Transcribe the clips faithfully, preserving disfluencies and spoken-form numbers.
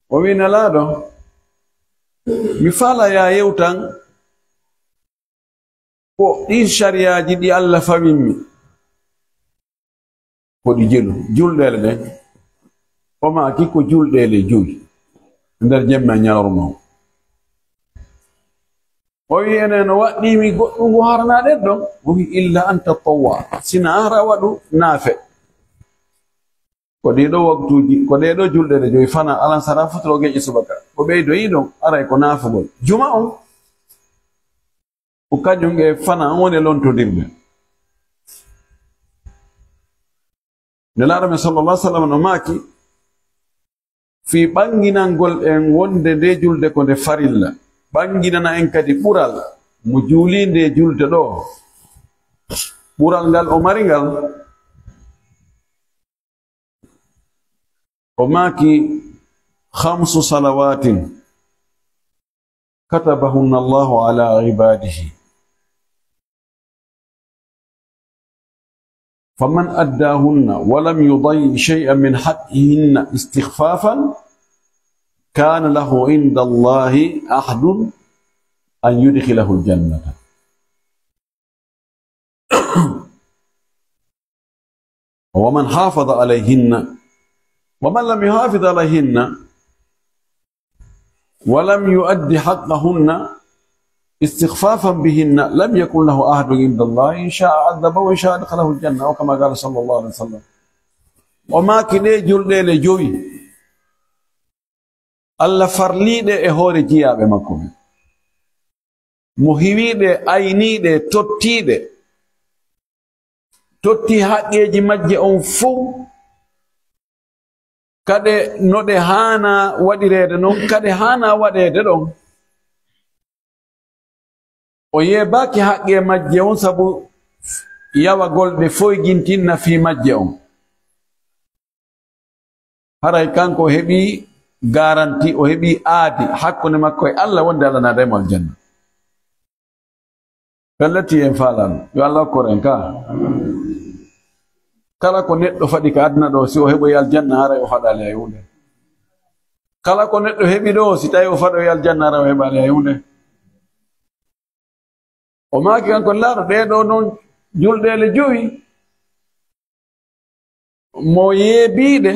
O wi, "Nelaaɗo, mi fala ya yewtan ko ɗin sariyaaji ɗi Allah fawimmi, ko ɗi jelu, julɗeele ɗen." O maaki, "Ko julɗeele jowi nder jemma e ñalawma on." O wi, "Ene no waɗɗii mi goɗɗum ngu harana ɗen ɗon?" O wi, "Illa an tatawwa, sina hara waɗu naafe." Ko ɗii ɗoo waktuuji, ko ɗee ɗoo julɗeele jowi fana alansara futuro geƴe subaka. Ko ɓeydoyi ɗon, aray ko naafugol juma on. Ko kañum e fana on woni e lontondirde. Nelaaɗo men sallallahu alaihi wasallam no maaki, fii ɓannginangol en wonde nde julde ko nde farilla, ɓannginana en kadi ɓural mo juulii nde julde ɗoo. Ɓural ngal o mari ngal, o maaki, "Khamsu salawatin katabahunna Allahu ala ibadihi. Faman addahunna wa lam yudayyi shay'an min haqqihinna istikhfafan kana lahu inda Allahi ahdun an yudkhilahul jannata. Wa man hafadha alayhinna, wa man lam yuhafidh alayhinna, wa lam yuaddi haqqahunna istikhfafan bihinna, lam yakun lahu ahdun inda Allah, in sha'a adhaba wa in sha'a adkhalahu al-janna, aw kama qala sallallahu alaihi wasallam." O maaki, ɗee julɗeele jowi, Allah farliiɗe e hoore jiyaaɓe makko ɓen. Mo hiwiiɗe, ayniiɗe, tottiiɗe, totti haqqeeji majje on fow, kade no ɗe haana waɗireede non, kade haana waɗeede ɗon. O yeebaaki haqqe majje on sabu yawagol ɗe foygintinna fii majje on. Haray kanko o heɓii garanti, o heɓii aadi hakkunde makko e Allah wonde Allah naadaymo aljanna. Pellet en faalano, yo Allah okkor en ka. Kala ko neɗɗo faɗi ka aduna ɗoo, si o heɓoyi aljanna, haray o faɗaali hay huunde. Kala ko neɗɗo heɓi ɗoo, si tawi o faɗoyi aljanna, haray o heɓaali hay huunde. O maaki kanko laaɗo ɗee ɗoo non julɗeele jowi, mo yeebiiɗe,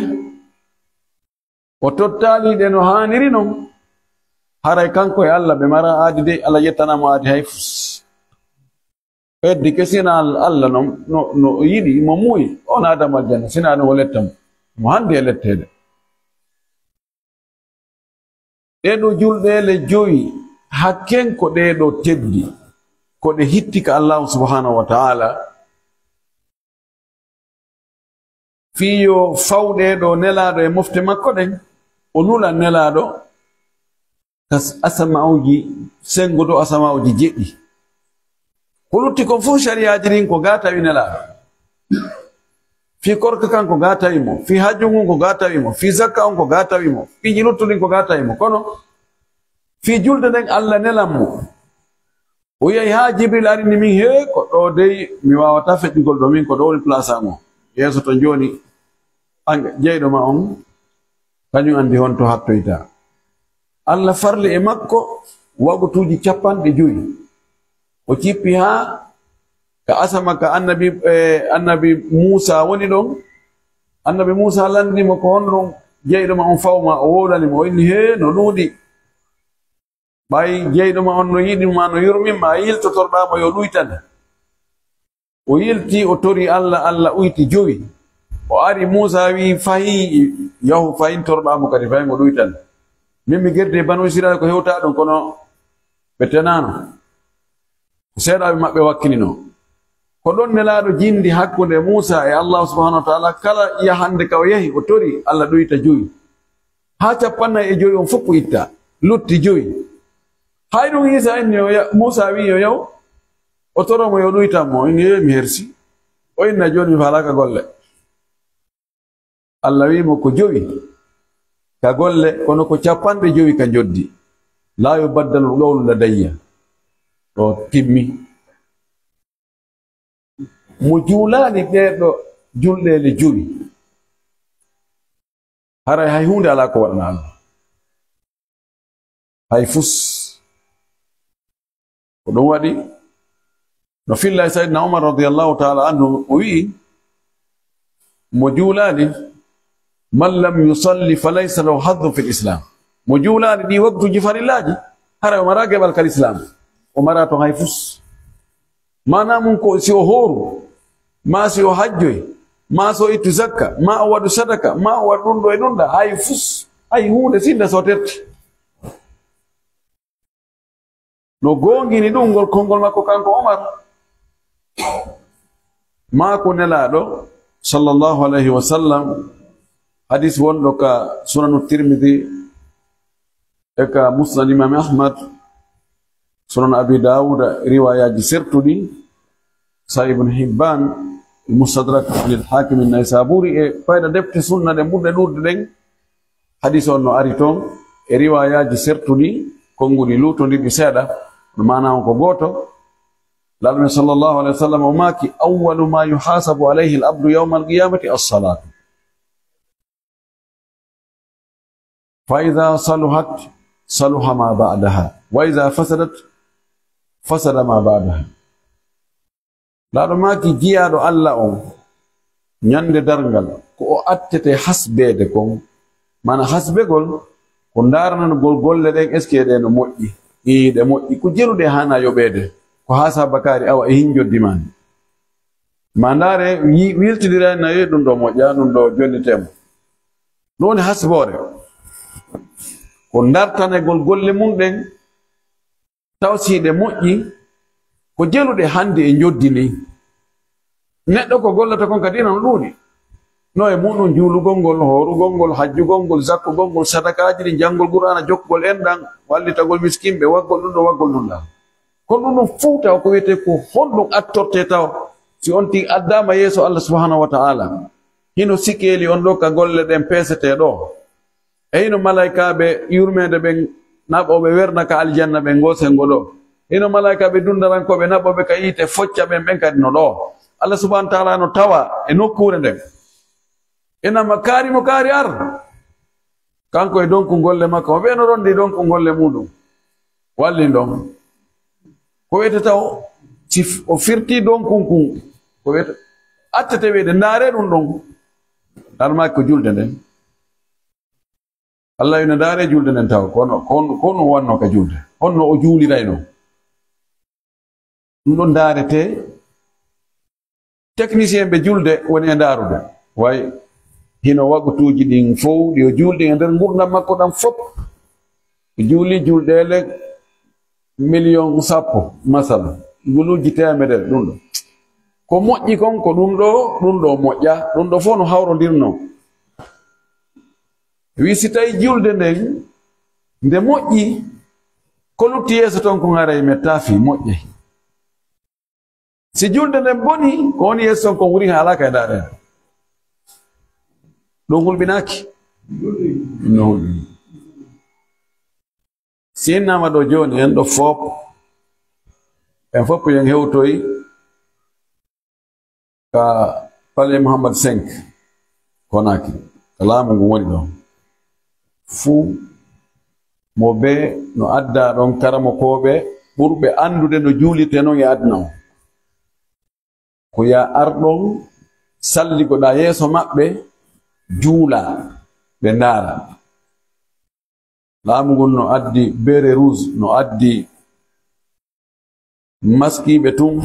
o tottaaliiɗe no haaniri non, haray kanko e Allah ɓe mara aadi de, Allah yettanaamo aadi hay fus. Heddi ke sina Allah non, no, no o yiɗi, mo muuyi, o naadamo aljanna, sina ɗum o letta mo. Mo handi e letteede. Ɗee ɗoo julɗeele jowi, hakken ko ɗee ɗoo teddi, ko ɗe hitti ka Allahu subhanahu wa ta'ala, fii yo faw ɗee ɗoo Nelaaɗo e mofte makko ɗen, o nula Nelaaɗo ka s-, asama'uuji, senngo dow asama'uuji jeɗɗi. Ko lutti kon fof, sariyaaji ɗin ko ga tawi Nelaaɗo. Fii korka kan ko ga tawi mo, fii hajju ngun ko ga tawi mo, fii zakka on ko ga tawi mo, piiji luttuɗi ɗin ko ga tawi mo. Kono fii julde nden, Allah nelan mo. O yehi haa Jibril arini min, "Hee, ko ɗoo dey mi waawataa feƴƴugol ɗoo, min ko ɗoo woni place am o." Yeeso ton jooni, an jeyɗo ma on, kañum anndi honto hattoyta. Allah farli e makko waqtuuji cappanɗe jowi. O cippi haa ka asama ka annabi, eh, annabi Muusa woni ɗon. Annabi Muusa lanndii mo, "Ko honɗun jeyɗo ma on fawma?" O wowlani mo, o inni, "Hee, no ɗuuɗi." Ɓay jeyɗo ma on no yiɗi ma, no yurmin ma, yiltotorɗaa mo yo ɗuytan. O yilti, o tori Allah, Allah uyti jowi. O ari, Muusa wi, "Fahin, yahu, fahin torɗaa mo kadi, fahin o ɗuytan." Min mi gerdi e Banu Isra'iila ko hewta ɗon, kono ɓe tenaano. Ko seeɗaaɓe maɓɓe wakkilinoo. Ko ɗon Nelaaɗo jindi hakkunde Muusa e Allah subhanahu wa ta'ala, kala yahannde ka o yahi, o tori Allah ɗuyta jowi. Haa cappannayi e jowi on fof itta, lutti jowi. Hay ɗum Iisa inni o ya-, Muusa wi'i yo yaw, o toro mo yo ɗuytan mo, o inni, "Ee, mi hersi." O inna, "Jooni mi faalaaka golle." Allah wi'i mo, "Ko jowi ka golle, kono ko cappanɗe jowi ka njoddi. Laa yubaddalu l-qawlu ladayya." Ɗo timmi. Mo juulaali ɗee ɗoo julɗeele jowi, haray hay huunde alaa ko waɗana Allah. Hay fus. Ko ɗum waɗi no fillay Sayyidina Umar radiyallahu ta'ala anhu, o wi'i, mo juulaali, "Man lam yusalli fa laysa lahu haddun fil Islam." Mo juulaali ɗi waktuuji farillaaji, hara o mara geɓal kal Islam. O mara to hay fus. Maana mum ko si o hooru, ma si o hajjoy, ma so ittu zakka, ma o waɗu sadaka, ma o waɗu ɗum ɗo e ɗum ɗa, hay fus, hay huunde sinda so terti. No goongini ɗum ngol konngol makko kanko Omar. Maako Nelaaɗo, sallallahu alayhi wa sallam, hadis wonɗo ka Sunanu Tirmidi e ka Musnad Imam Ahmad, Sunan Abi Dawuda, riwayaaji sertuɗi, Sahih Ibn Hibban, Mustadrak lil Hakim Naysaburi, e fayda defte sunna ɗe ɓurɗe ɗuuɗude ɗen, hadis on no ari toon e riwayaaji sertuɗi, konnguɗi luutondirɗi seeɗa, kono maana on ko gooto. Laaɗo men sallallahu alayhi wa sallam o maaki, "Awwalu ma yuhasabu alayhi al-abdu yawma al-qiyamati as-salatu. Fa idha saluhat, saluha ma ba'daha. Wa idha fasadat, fasada ma ba'daha." Laaɗo maaki, jiyaaɗo Allah on, ñande darngal, ko o attete hasbeede kon. Mana hasbegol, ko ndaaranagol golle ɗen, est-ce que ɗe no moƴƴi? Ii, ɗe moƴƴi. Ko jeluɗe haana yoɓeede. Ko haasa bakaari awa e hin joddi maa ndi. Ma ndaare, wi-, wiltidira na yo ɗum ɗo moƴƴa, ɗum ɗo jonnitemo. Ɗum woni hasboore. Ko ndartanegol golle mum ɗen, taw si ɗe moƴƴi, ko jeluɗe hannde e njoddi ni. Neɗɗo ko gollata kon kadi ina no ɗuuɗi. No e muɗum juulugol ngol, hoorugol ngol, hajjugol ngol, zakkugol ngol, sadakaaji ɗi, janngol Qur'aana, jokkugol enɗan, wallitagol miskinɓe, waggol ɗum ɗo, waggol ɗum ɗa. Kono ɗum ɗon fof taw ko wiyetee ko honɗum attortee taw si on tigi addaama yeeso Allah subhanahu wa ta'ala. Hino sikkeeli on ɗo ka golle ɗen peesetee ɗo. E hino malaykaaɓe yurmeende ɓen naɓooɓe werna ka aljanna ɓen ngoosengo ɗo. Hino malaykaaɓe dundarankooɓe naɓooɓe ka yiite focca ɓen, ɓen kadi no ɗo. Allah subhanahu wa ta'ala no tawa e nokkuure nden. Ina ma kaari mo kaari ar. Kanko e donku golle makko, o ɓe no rondi donku golle muɗum. Walli ɗon. Ko wiyetee taw, si f-, o firti donkun kun, ko wiyetee, attete wiyeede, ndaare ɗum ɗon. Ɗan maaki ko julde nden. Allah ina ndaare julde nden taw, kono, kono, kono wanno ka julde. Honno o juulirayno? Ɗum ɗon ndaaretee. Technicien ɓe julde woni e ndaarude. Way hino waqtuuji ɗin fow, ɗi o juulɗi e nder ngurndan makko ɗan fop. O juuli julɗeele miliyon sappo, masala. Guluuji teemedere, ɗum ɗo. Ko moƴƴi kon, ko ɗum ɗo, ɗum ɗo moƴƴa, ɗum ɗo fof no hawrondirnoo. Wi si tawi julde nden, nde moƴƴi, ko lutti yeeso ton kon haray mettaa fii moƴƴay. Si julde nden boni, ko woni yeeso ton kon wuri haalaaka e ndaare. Ɗum hulɓinaaki. No hulɓini. Si innaama ɗo jooni, en ɗo fof, en fof en hewtoyi ka Palais Mohammed cinq, Conakry, ka laamu ngu woni ɗon. Fuu mo bee no adda ɗon karamokooɓe ɓurɓe anndude no juulirtee non e aduna on. Ko yaa ar ɗon, salligoɗaa yeeso maɓɓe, juulaa, ɓe ndaara. Laamu ngun no addi beret rouge, no addi maskiiɓe tun,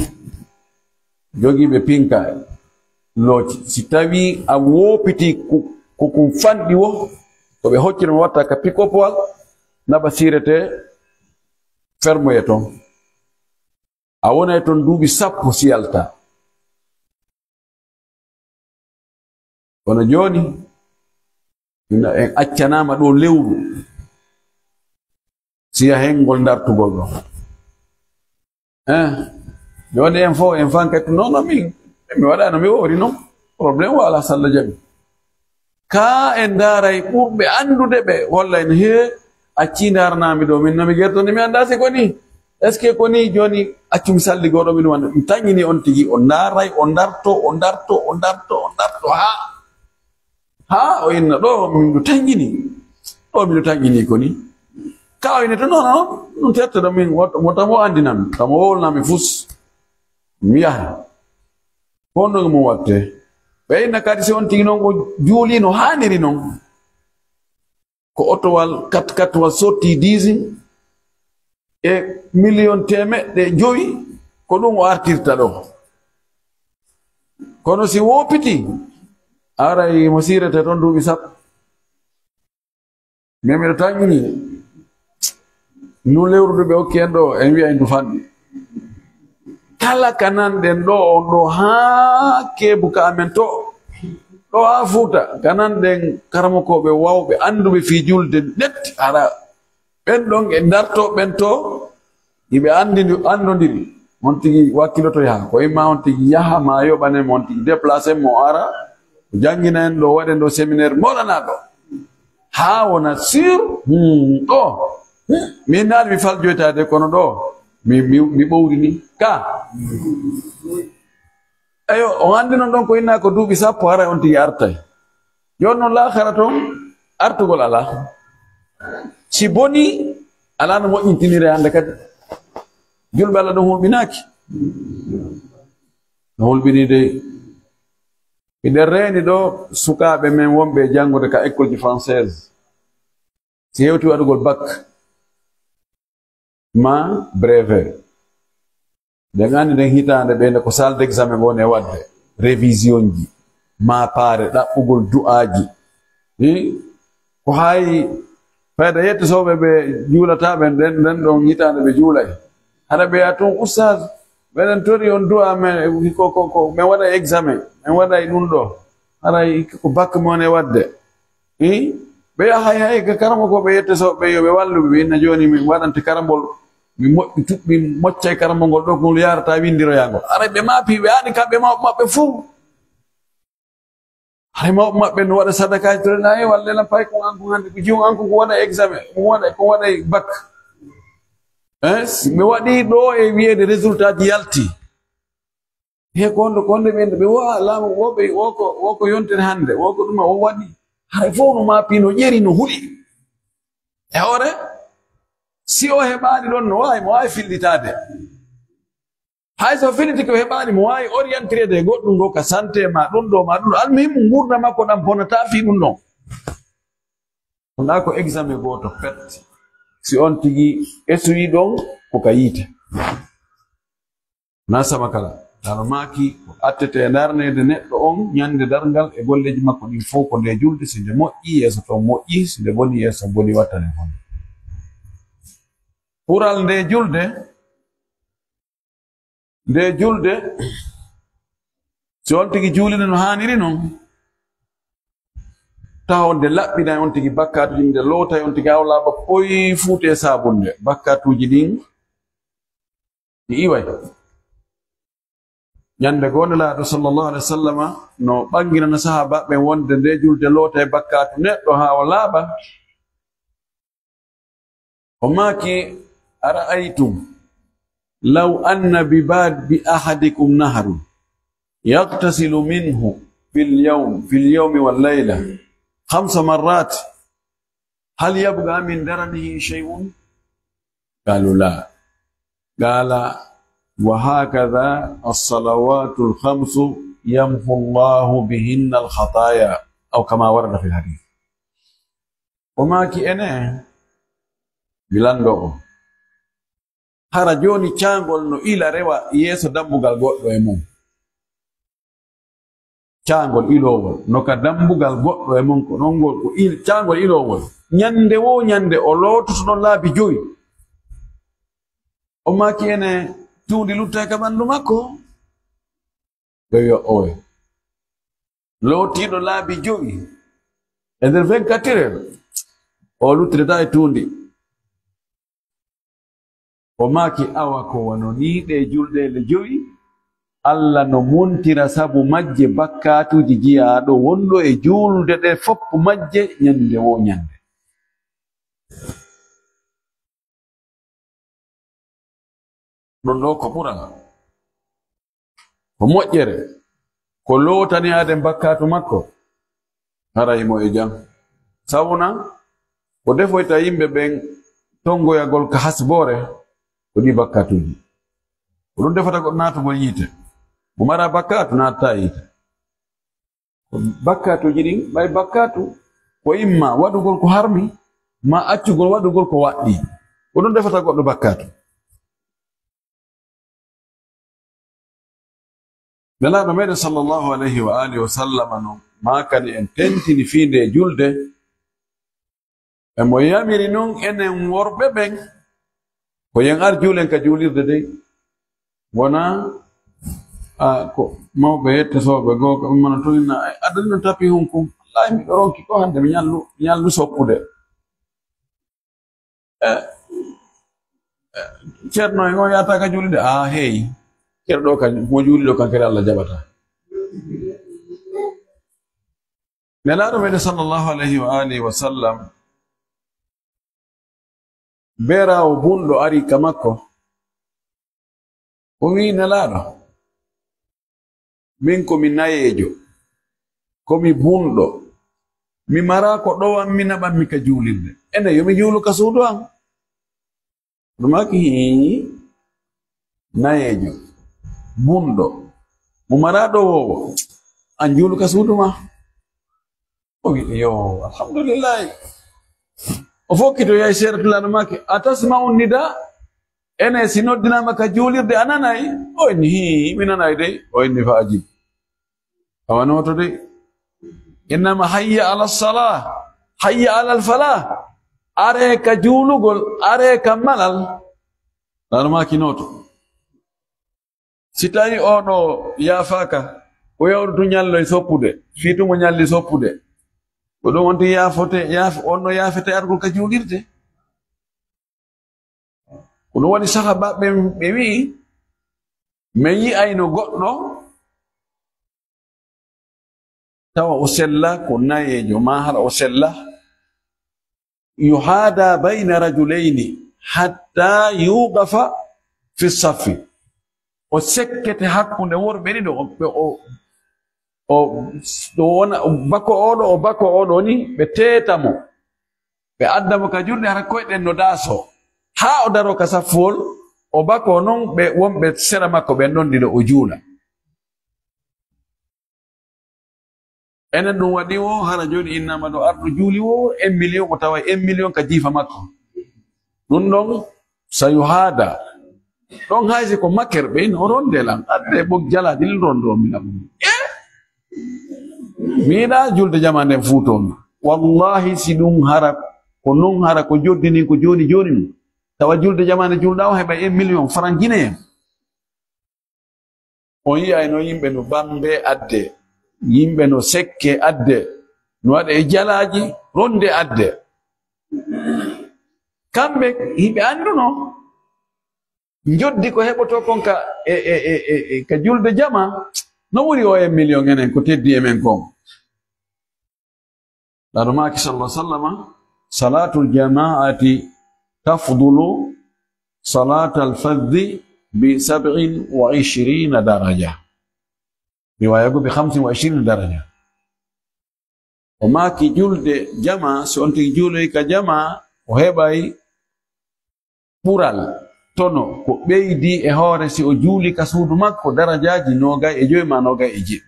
jogiiɓe pinka looci. Si tawii a woopitii ku-, ko kun fanɗi wo, ko ɓe hoccira mo watta ka pikopowal, naɓa siiretee, fermoye ton. A wonay ton duuɓi sappo si yalta. Kono jooni, ina en accanaama ɗo lewru, siya hengol dartugol ɗo. Eh, jooni en fof, en fankati, non, non, min, mi waɗa no mi woori non. Problème wala, salla jaɓi. Ka en ndaaray ɓurɓe anndude ɓe, walla en, "Hee, accii ndaaranaami ɗo, min no mi gerto ni, mi anndaa si ko nii. Est-ce que ko nii?" Jooni, accu mi salligoo ɗo, min wonde. Mi tanƴini on tigi, o ndaaray, o ndarto, o ndarto, o ndarto, o ndarto, haa, haa o inna, "Ɗo, min ɗo tanƴini. Ɗo, min ɗo tanƴini ko nii." Kawine to, non, non, non, tettoɗo min, wot-, mo tamo andinan, tamo wolnami fus. Mi yaha. Ko honno mo watte? Ɓe inna kadi si on tigi non o juulino haaniri non. Ko otowal, kat katwal sotti diisi e miliyon teemeɗɗe jowi, ko ɗum o artirta ɗo. Kono si woopiti, aray mo siirete toon duuɓi sappo. Min miɗo taƴini ndu lewru ndu ɓe okki en ɗo, en wiya en ndu fanɗi. Kala ka nanɗen ɗo on ɗo haa keebu ka amen to, ɗo haa Fuuta, ka nanɗen karamokooɓe wawɓe annduɓe fii julde ndetti, hara ɓen ɗon e darto ɓen to, iɓe anndidi-, anndondiri. On tigi wakkiloto yaha. Ko imma on tigi yaha, ma yoɓanen mo, on tigi déplacé mo, o ara, o janngina en ɗo, waɗen ɗo séminaire moɗanaaɗo. Haa wona sûr, hmm, ɗo. Hmm, min naali mi faljoytaade, kono ɗo, mi, mi, mi ɓowri ni. Ka. Eyo, on anndi non ɗon ko inna ko duuɓi sappo, haray on tigi artay. Jooni non laakhara toon, artugol alaa. Si bonii, alaa no moƴƴintinire hannde kadi. Julɓe Alla ɗon hulɓinaaki. No hulɓinii dey. Hiɗen reeni ɗo sukaaɓe men wonɓe e janngude ka école ji française. Si hewti waɗugol bac, ma brevet. Nden anndi nden hitaande ɓe ne ko salle d'examen woni e waɗde, révision ji, maapaare, ɗaɓɓugol du'aaji. Hi? Ko hay fayda yetto sooɓe ɓe juulataa ɓen, nden, nden ɗon hitaande ɓe juulay. Hara ɓe yaa tun, "Ustaz, meɗen tori on du'a men, ko, ko, ko, men waɗay examen, men waɗay ɗum ɗo. Haray ko bac men woni e waɗde." Ih, ɓe yaha hay, hay, ka karamokooɓe yette so ɓe yo ɓe wallu ɓe, ɓe inna jooni min waɗante karambol, min moƴƴi tuɓɓi, moccay karambol ngol ɗo, ko ngol yaarata winndiroyaa ngol. Aray ɓe maapi, ɓe aani kamɓe mawɓe maɓɓe fow. Haray mawɓe maɓɓe no waɗa sadakaaji to, na, "Eh, walle lan pay ko an ko hannde, ko jiwon an ko, ko waɗa examen, ko waɗa, ko waɗa bac." Eh, si mi waɗi ɗo e wiyeede résultat ji yalti. He ko honde, ko honde ɓe, ɓe wo a laamu wo ɓe, wo ko, wo ko yontere hannde, wo ko ɗuma wo waɗi. Hay fof no maapi, no ƴeri, no huɗi. E hoore, si o heɓaani ɗon, no waawi, mo waawi fillitaade. Hay so filliti ko heɓaani, mo waawi orientirede e goɗɗum ɗo ka santé ma, ɗum ɗo ma, ɗum ɗo. Almuhimmu, nguurndam makko ɗam bonataa fii ɗum ɗon. Wonaa ko examen gooto pet. Si on tigi esuyii ɗon, ko ka yiite. Na sama kala. Nano maaki, ko attete e darneede neɗɗo on ɲande darngal e golleeji makko ɗin fow ko nde julde, si nde moƴƴi, yeeso ton moƴƴi, si nde boni, yeeso boni, wattane fon. Ɓural nde julde, nde julde, si on tigi juulino no haaniri non, tawa nde laɓɓinay on tigi bakkaatuuji, nde lootay on tigi haa o laaɓa poy fuute e saabunde. Bakkaatuuji ɗin ɗi iway. Ɲande goo Nelaaɗo sallallahu alaihi wasallama no ɓanginana sahaabaaɓe ɓen wonde nde julde lootay bakkaatu neɗɗo haa o laaɓa. O maaki, "Ara'aytum law anna bi baabi ahadikum nahrun yaghtasilu minhu fil yawm, fil yawmi wal layla khamsa marrat, hal yabqa min daranihi shay'un?" Qalu, "La." Qala, "Wa hakadha as-salawatul khamsu yamhu Allahu bihinna al-khataya." Aw kama warada fil hadith. O maaki, ene, mi lanndo on. Hara jooni caangol no ila rewa yeeso dambugal goɗɗo e mon. Caangol iloowol, no ka dambugal goɗɗo e mon ko ɗon ngol, ko il-, caangol iloowol. Ɲande woo ɲande o loototo ɗon laabi jowi. O maaki, ene, tuundi luttay ka ɓanndu makko. Ɓe wi'a, owe. Lootiiɗo laabi jowi e nder vingt-quatre heures, o luttirata e tuundi. O maaki, awa ko wano nii ɗee julɗeele jowi, Alla no muntira sabu majje bakkaatuuji jiyaaɗo wonɗo e juulde ɗe foppu majje ɲande woo ɲande. Ɗum ɗo ko ɓural, ko moƴƴere, ko lootani Aaden bakkaatu makko, haray mo e jam. Sawna ko defoyta yimɓe ɓen tongoyagol ka hasboore, ko ɗi bakkatuuji. Ko ɗum defata goɗɗo naatugol yiite. Mo mara bakkatu, naattaa yiite. Ko bakkatuuji ɗin, ɓay bakkatu, ko imma waɗugol ko harmi, ma accugol waɗugol ko waɗɗi. Ko ɗum defata goɗɗo bakkatu. Nelaaɗo meɗen sallallahu alayhi wa alihi wa sallama non, maakani en tentini fii nde julde. E mo yamiri non enen worɓe ɓen, ko yen ar juulen ka juulirde dey. Wona, a, ko mawɓe yette sooɓe goo, ko ɓe mana tun na, ay, adani non tapi hun kun. Wallahi, miɗo ronki ko hande mi ñallu, mi ñallu soppude. Eh, eh, Ceerno en on yaata ka juulirde? Ah, hey. Ceerno ɗo kan, mo juuli ɗo kan kadi Allah jaɓata. Nelaaɗo meɗen sallallahu alayhi wa alihi wa sallam, beeraawo bunɗo ari ka makko. O wi'i, "Nelaaɗo, min ko mi nayeejo, ko mi bunɗo, mi maraa ko ɗowan mi naɓan mi ka juulirde. Ene yo mi juulu ka suudu an?" Ɗum maaki, "Hii, nayeejo, bunɗo, mo maraa ɗowoowo, an juulu ka suudu ma." O wi'i, "Yo, alhamdulillahi." O fokkito yahi seeɗa, Nelaaɗo maaki, "Atasma'u nida? Ene si noddinaama ka juulirde a nanay?" O inni, "Hii, mi nanay dey." O inni, "Fa ajib." Awa nooto dey. Innama hayya ala salah, hayya ala falah. Are ka juulugol, are ka malal. Nelaaɗo maaki nooto. Si tawi oo ɗo yaafaaka, ko yawrutu ñalloy soppude, fii tun mo ñalli soppude, ko ɗum wonti yaafote, yaaf-, on no yaafete argol ka juulirde. Ko ɗum waɗi sahaabaaɓe ɓe wi'i, men yi'ayno goɗɗo tawa o sella, ko nayeejo, maa hara o sella, yuhaada bayna rajulayni hatta yuqafa fi saffi. O sekkete hakkunde worɓe ɗiɗo, o, o, o, o wona, o bako oɗo, o bako oɗo ni, ɓe teeta mo. Ɓe adda mo ka juulde, hara koyɗen no daasoo. Haa o daroo ka saffuwol, o bakoo non ɓe wonɓe sera makko ɓen ɗon ɗiɗo, o juula. Enen ɗum waɗi wo, hara jooni innama ɗo arɗo juuli wo, un million, o tawa un million ka jiifa makko. Ɗum ɗon, sayu haada. Ɗon haysi ko maker ɓe, ino ronde lan. Adde ɓog jalaaji ɗin rondo mi lan. Eh? Mi yiɗa julde jamaa nden fuuto mi. Wallahi, si ɗum hara ko non, hara ko joddini ko jooni jooni mum. Tawa julde jamaa nde julɗa o heɓa un million franc guinéen. On yi'ay no yimɓe no bambe adde, yimɓe no sekke adde, no waɗa e jalaaji ronde adde. Kamɓe hiɓe annduno njoddi ko heɓotoo kon ka, e, e, e, e, e, ka julde jama, no ɓuri o un million enen ko teddi e men kon. Laɗo maaki sallallahu alaihi wasallam, "Salatul jama'ati tafdulu salatal fadhi bi sab'in wa ishrina daraja." Riwaya go bi khamsin wa ishrina daraja. O maaki julde jama, si on tigi juuloy ka jama, o heɓay ɓural tono ko ɓeydi e hoore si o juuli ka suudu makko darajaaji noogay e joy ma noogay e jeɗɗi.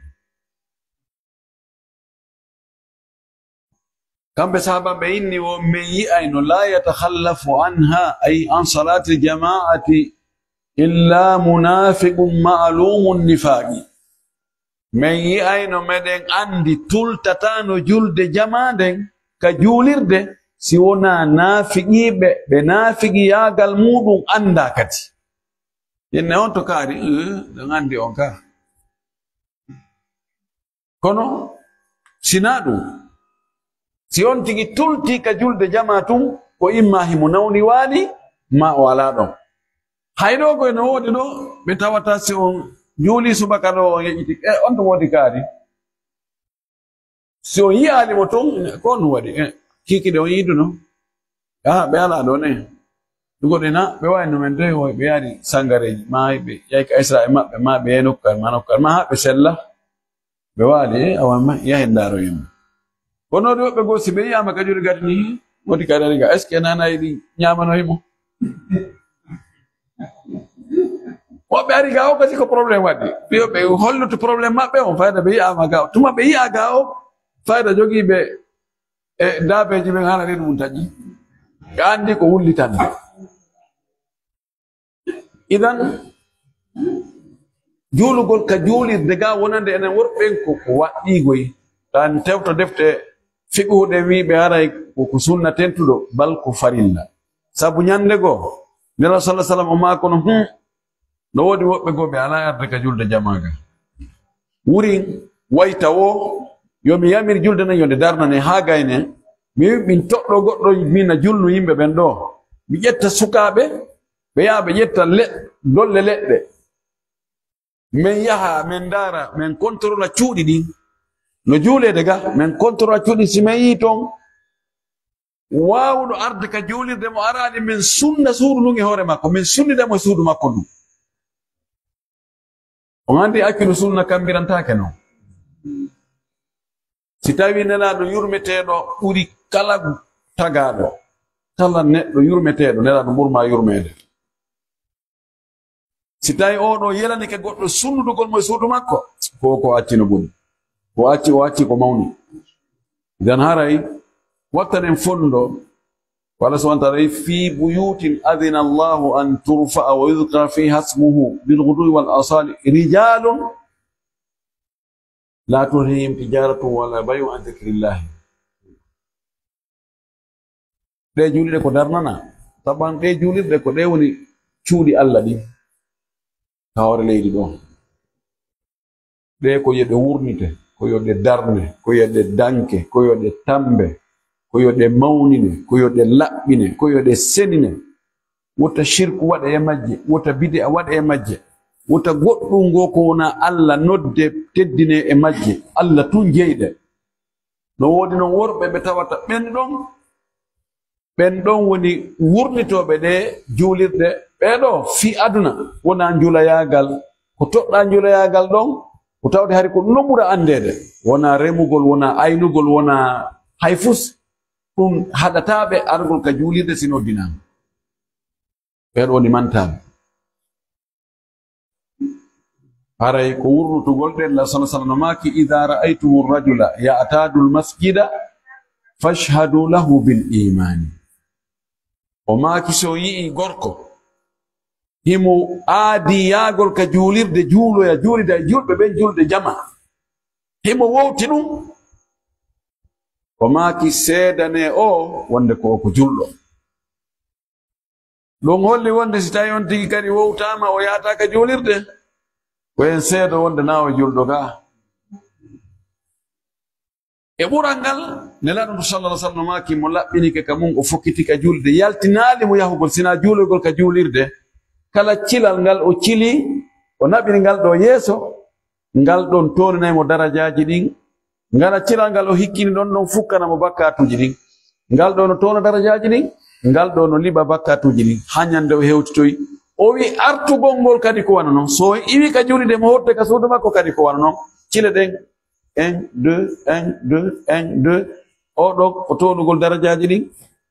Kamɓe sahaaba ɓe inni wo, "Men yi'ayno la yatakhallafu anha, ay an salati jama'ati, illa munafiqun ma'lumun nifaqi." Men yi'ayno, meɗen andi tultatano julde jama nden ka juulirde si wona naafiqiiɓe, ɓe naafiqiyaagal muɗum anda kadi. Yenne on to kaari, eh, ɗon andi on ka. Kono, si naa ɗum, si on tigi tulti ka julde jama tun, ko imma himo nawni waali, ma o alaa ɗon. Hay ɗo koy no woodi ɗo, ɓe tawata si on juuli subaka ɗo, on yeƴƴiti, e on to woodi kaari. Si on yi'aali mo tun, ko on waɗi, e, kiikiɗe on yi'uduno. Ah, ɓe alaa ɗon, e. Ɗugo ɗe na, ɓe wawi no men doy woy, ɓe yaari sangareeji, ma ɓe yahi ka Isra e maɓɓe, ma ɓe yahi nokku kar, ma nokku kar, ma haa ɓe sella. Ɓe waali, e, awa ma, yahen ndaaro yimɓe. Kono ɗo ɓe goo, si ɓe yi'aama ka juuɗe gati ni, Woni kadi ari ga, est-ce que nana yiɗi ñamanoye mo? Woɓɓe ari ga o kasi ko problème waɗi. Yo ɓe hollutu problème maɓɓe on, fayda ɓe yi'ama ga o. Tuma ɓe yi'a ga o, fayda jogiiɓe e daabeeji ɓen hana reedu mum taƴi. Ɓe anndi ko wullitan. Idan, juulugol ka juulirde ga wonande enen worɓe ɓen ko, ko waɗɗiigoy. Tan tewto defte fiqhu ɗen wiiɓe haray ko, ko sunna tentuɗo, bal ko farilla. Sabu ñande goo, Nela sallallahu alaihi wasallam o maa kono, hmm, no woodi woɓɓe goo ɓe alaa arde ka julde jamaa ga. Wurin wayta wo, yo mi yamir julde nden, yo nde darnane haa gayne. Mi wi min toɗɗo goɗɗo, min na julnu yimɓe ɓen ɗo. Mi ƴetta sukaaɓe, ɓe yaha ɓe ƴetta leɗ-, dolle leɗɗe. Min yaha, min ndaara, min kontrola cuuɗi ɗin. No juuleede ga, min kontrola cuuɗi, si min yii ton waawuɗo arde ka juulirde mo araali, min sunna suudu ndun e hoore makko, min sunnida mo e suudu makko ndun. On anndi accude sunna kambirantaake non. Si tawi Nelaaɗo yurmeteeɗo ɓuri kala tagaaɗo, kala neɗɗo yurmeteeɗo, Nelaaɗo ɓurma yurmeede. Si tawi oo ɗoo yelanike goɗɗo sunnudugol mo e suudu makko, ko, ko acci no boni. Ko acci, o acci ko mawni. Idan haray, wattanen fondo, ko Allah subhanahu wa ta'ala, "في بيوت أذن الله أن ترفع ويذكر فيها اسمه بالغدو والآصال رجال لا تلهيهم تجارة ولا بيع عن ذكر الله." Ɗee juulirɗe ko darnana, taban ɗee juulirɗe ko ɗee woni cuuɗi Allah ɗin ka hoore leydi ɗo. Ɗee ko yo ɗe wurnite, ko yo ɗe darne, ko yo ɗe danke, ko yo ɗe tambe, ko yo ɗe mawnine, ko yo ɗe laɓɓine, ko yo ɗe senine. Wota shirku waɗe e majje, wota bid'a waɗe e majje, wota goɗɗum ngo ko wona Allah nodde teddine e majje, Allah tun jeyɗe. No woodi non worɓe ɓe tawata ɓen ɗon, ɓen ɗon woni wurnitooɓe ɗe juulirɗe, ɓee ɗo fii aduna, wona njulayaagal, ko toɗɗaa njulayaagal ɗon, ko tawde hari ko ɗum ɗon ɓura anndeede, wona remugol, wona aynugol, wona hay fus, ɗum haɗataa ɓe argol ka juulirde si noddinaama. Ɓee ɗo woni mantaaɓe. Haray ko wurnutugol ɗen, la sallallahu alaihi wasallam maaki, "Idha ra'aytumu rajula ya'tadu al-masjida fashhadu lahu bil imani." O maaki, so yi'i gorko himo aadi yaagol ka juulirde, juuloya, juulida e julɓe ɓen julde jama, himo wowti ɗum, o maaki, seedane o wonde ko o ko julɗo. Ɗum holli wonde si tawi on tigi kadi wowtaama, o yaata ka juulirde, ko en seedo wonde na o julɗo ka. E ɓural ngal, Nelaaɗo sallallahu alaihi wasallam maaki, mo laɓɓinike ka mum, o fokkiti ka juulde, yaltinaali mo yahugol, sina juulugol ka juulirde. Kala cilal ngal o cili, o naɓiri ngal ɗo yeeso, ngal ɗon tooninay mo darajaaji ɗin. Ngala cilal ngal o hikkini ɗon, ɗon fukkana mo bakkatuuji ɗin. Ngal ɗo no toona darajaaji ɗin, ngal ɗo no liɓa bakkatuuji ɗin. Haa ñande o hewtitoyi, o wi artugol ngol kadi ko wano non. So o iwi ka juulirde mo hotte ka suudu makko kadi ko wano non. Cile ɗen, un, deux, un, deux, un, deux. O ɗo ko toonugol darajaaji ɗin,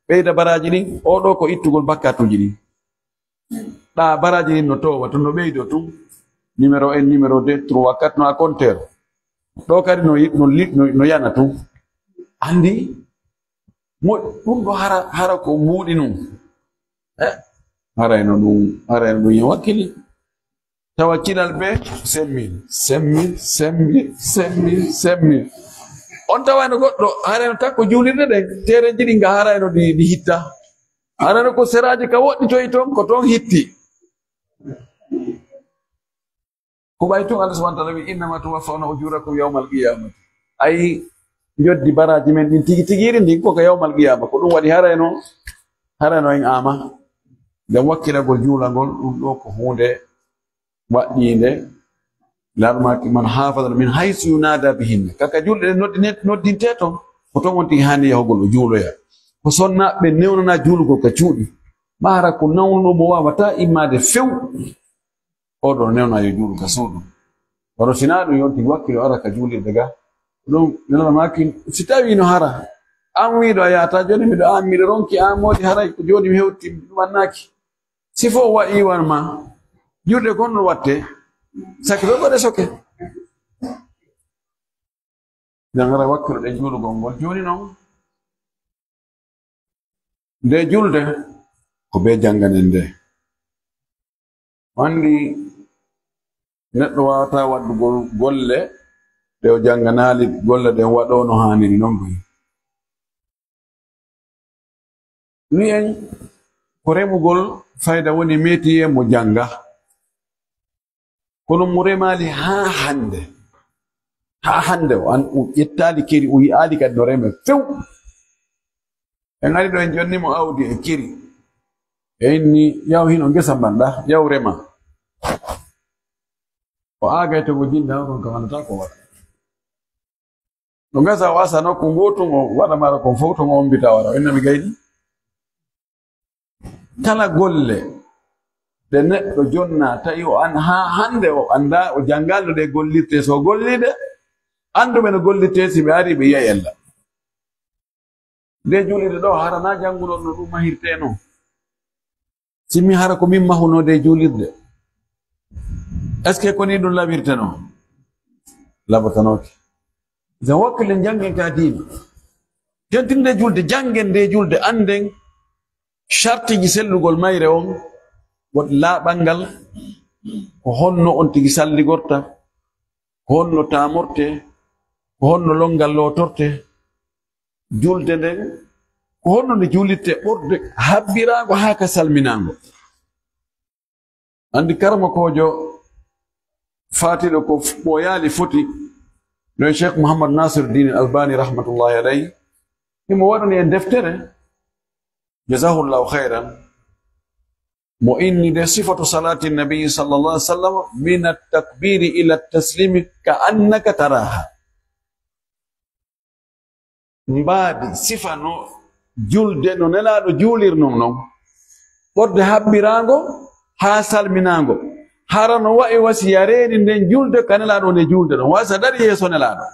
ɓeyda baraaji ɗin. O ɗo ko ittugol bakkatuuji ɗin. Ɗa baraaji ɗin no towa tun, no ɓeydo tun. Numéro un, numéro deux, trois, quatre, no a compteur. Ɗo kadi no yi-, no li-, no, no yana tun. Andi, mo, ɗum ɗo hara, hara ko mbuuɗi nun. Eh, harayno ɗum, harayno ɗum yo wakkili. Tawa cinal be, semmil, semmil, semmil, semmil, semmil. On tawayno goɗɗo, harayno takko juulirde ɗen, teerenji ɗin ga harayno ɗi, ɗi hitta. Harayno ko seraaji ka woɗɗitoyi ton, ko ton hitti. Ko ɓay tun Allah subhanahu wa ta'ala wi, "Innama tuwaffawna ujurakum yawmal qiyamati." Ay, joddi baraaji men ɗin tigi tigiri ndin ko ka yawmal qiyama. Ko ɗum waɗi harayno, harayno en ama. Ngam wakkilagol juulagol, ɗum ɗo ko huunde waɗɗiinde. Larmaki man hafada min haysu yunada bihinna. Kaka julɗe ɗen noddi-, noddinte ton, ko ton on tigi haani yahugol o juuloya. Ko sonna ɓe newnana juulugol ka cuuɗi. Maara ko nawnuɗo mo wawata immade few. Oɗo newna yo juulu ka suudu. Kono si na ɗum yonti wakkilo ara ka juulirde ga. Ɗum nana maki si tawi no hara. An wiiɗo a yahata, jooni miɗo, an miɗo ronki, an moodi haray ko jooni mi hewti, ɗum annaaki. Si fof waɗi wan ma, juuɗe kon no watte, saki ɗo ɗo ɗe soke. Jangara wakkilo ɗe juulugol ngol. Jooni noon, nde julde, ko ɓe jannganen nde. O anndi neɗɗo waawata waɗdugol golle ɗe o jannganaali, golle ɗen waɗoo no haaniri noon boy. Wi'en ko remugol fayda woni métier mo jannga. Kono mo remaali haa hannde. Haa hannde o an, o ƴettaali keri, o yi'aali kadi no reme few. En ari ɗo en jonni mo awdi e keri. E inni, yaw hino ngesa mbanɗa, yaw rema. O aagay to mo jinda on, on kam anndataa ko waɗa. No ngesa o asa nokku ngootu, o waɗa mara kon fow to mo ombita wara. O inna mi gayni. Kala golle ɗe neɗɗo jonna, tawi o an, haa hannde o anndaa, o janngaali no ɗe gollirte. So o gollii ɗe, annduɓe no gollirte, si ɓe ari ɓe yi'ay ella. Nde juulirde ɗo, hara na jannguɗon no ɗum mahirte non? Si mi hara ko min mahunoo nde juulirde, est-ce que ko ni ɗum laɓirte non? Laɓatanooke. Idan wakkilen janngen ka diina. Jentinde julde, janngen nde julde, annden shartiji sellugol mayre on, wot laaɓal ngal, ko honno on tigi salligorta, ko honno taamorte, ko honno lonngal lootorte, julde nden, ko honno nde juulitte ɓorde habbiraango haa ka salminaango. Anndi karamokoojo faatiiɗo ko ɓooyaali foti, no e Cheikh Mouhammad Nasir Din Albani rahmatullahi alayhi, himo waɗani en deftere, jazahullahu khayran, mo inni de sifatu salati nabi sallallahu alaihi wasallam min at-takbiri ila at-taslimi ka annaka taraha. Mbaadi sifa no julde no Nelaaɗo juulirnoo non, ɓorde habbiraango haa salminaango, hara no wa'i wa si a reeni nden julde ka Nelaaɗo nde juulde ɗon, wa si a dari yeeso Nelaaɗo.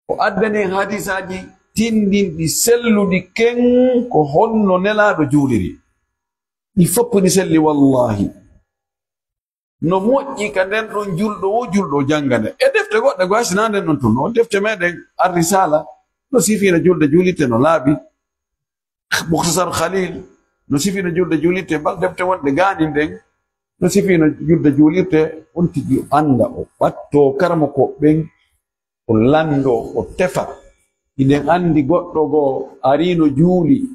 O addani en hadisaaji tinndinɗi, selluɗi, ken ko honno Nelaaɗo juuliri. Ɗi fof ɗi selli, wallahi. No moƴƴi ka nden ɗon julɗo wo julɗo o jannga nde. E defte goɗɗe goo, hay si na nden ɗon tun. O defte meɗen Ar-Risala, no sifiino julde juulitte no laaɓi. Mukhtasar Khalil, no sifiino julde juulitte, bal defte wonɗe gaanin ɗen, no sifiino julde juulirte, on tigi o annda, o ɓatto karamoko ɓen, o lanndo, o tefa. Hiɗen anndi goɗɗo goo ariino juuli,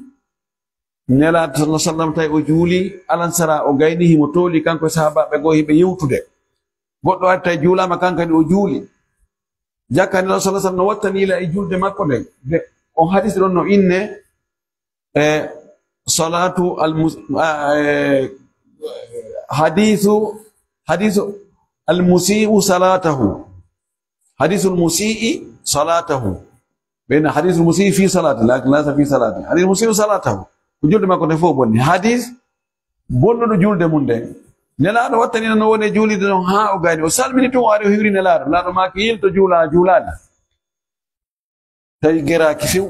Nelaaɗo sallallahu alaihi wasallam tawi o juuli, alansara o gayni, himo tooli kanko e sahaabaaɓe goo, hiɓe yewtude. Goɗɗo ari tawi juulaama, kankadi o juuli. Jakka Nelaaɗo sallallahu alaihi wasallam no wattani ila e julde makko nden. De, on hadis ɗon no inne, e, salatu al mus-, a, e, hadisu, hadisu al musii'u salatahu. Hadisul musii'i salatahu. Ɓe na hadisul musii'i fi salati, lakin laysa fi salati. Hadisul musii'u salatahu. Ko julde makko nde fof bonni. Hadis bonnuɗo julde mum nden. Nelaaɗo wattanino no woni e juulirde non haa o gayni. O salmini tun, o ari o hiwri Nelaaɗo. Nelaaɗo maaki, "Yilto juula, a juulaali." Tawi geraaki few.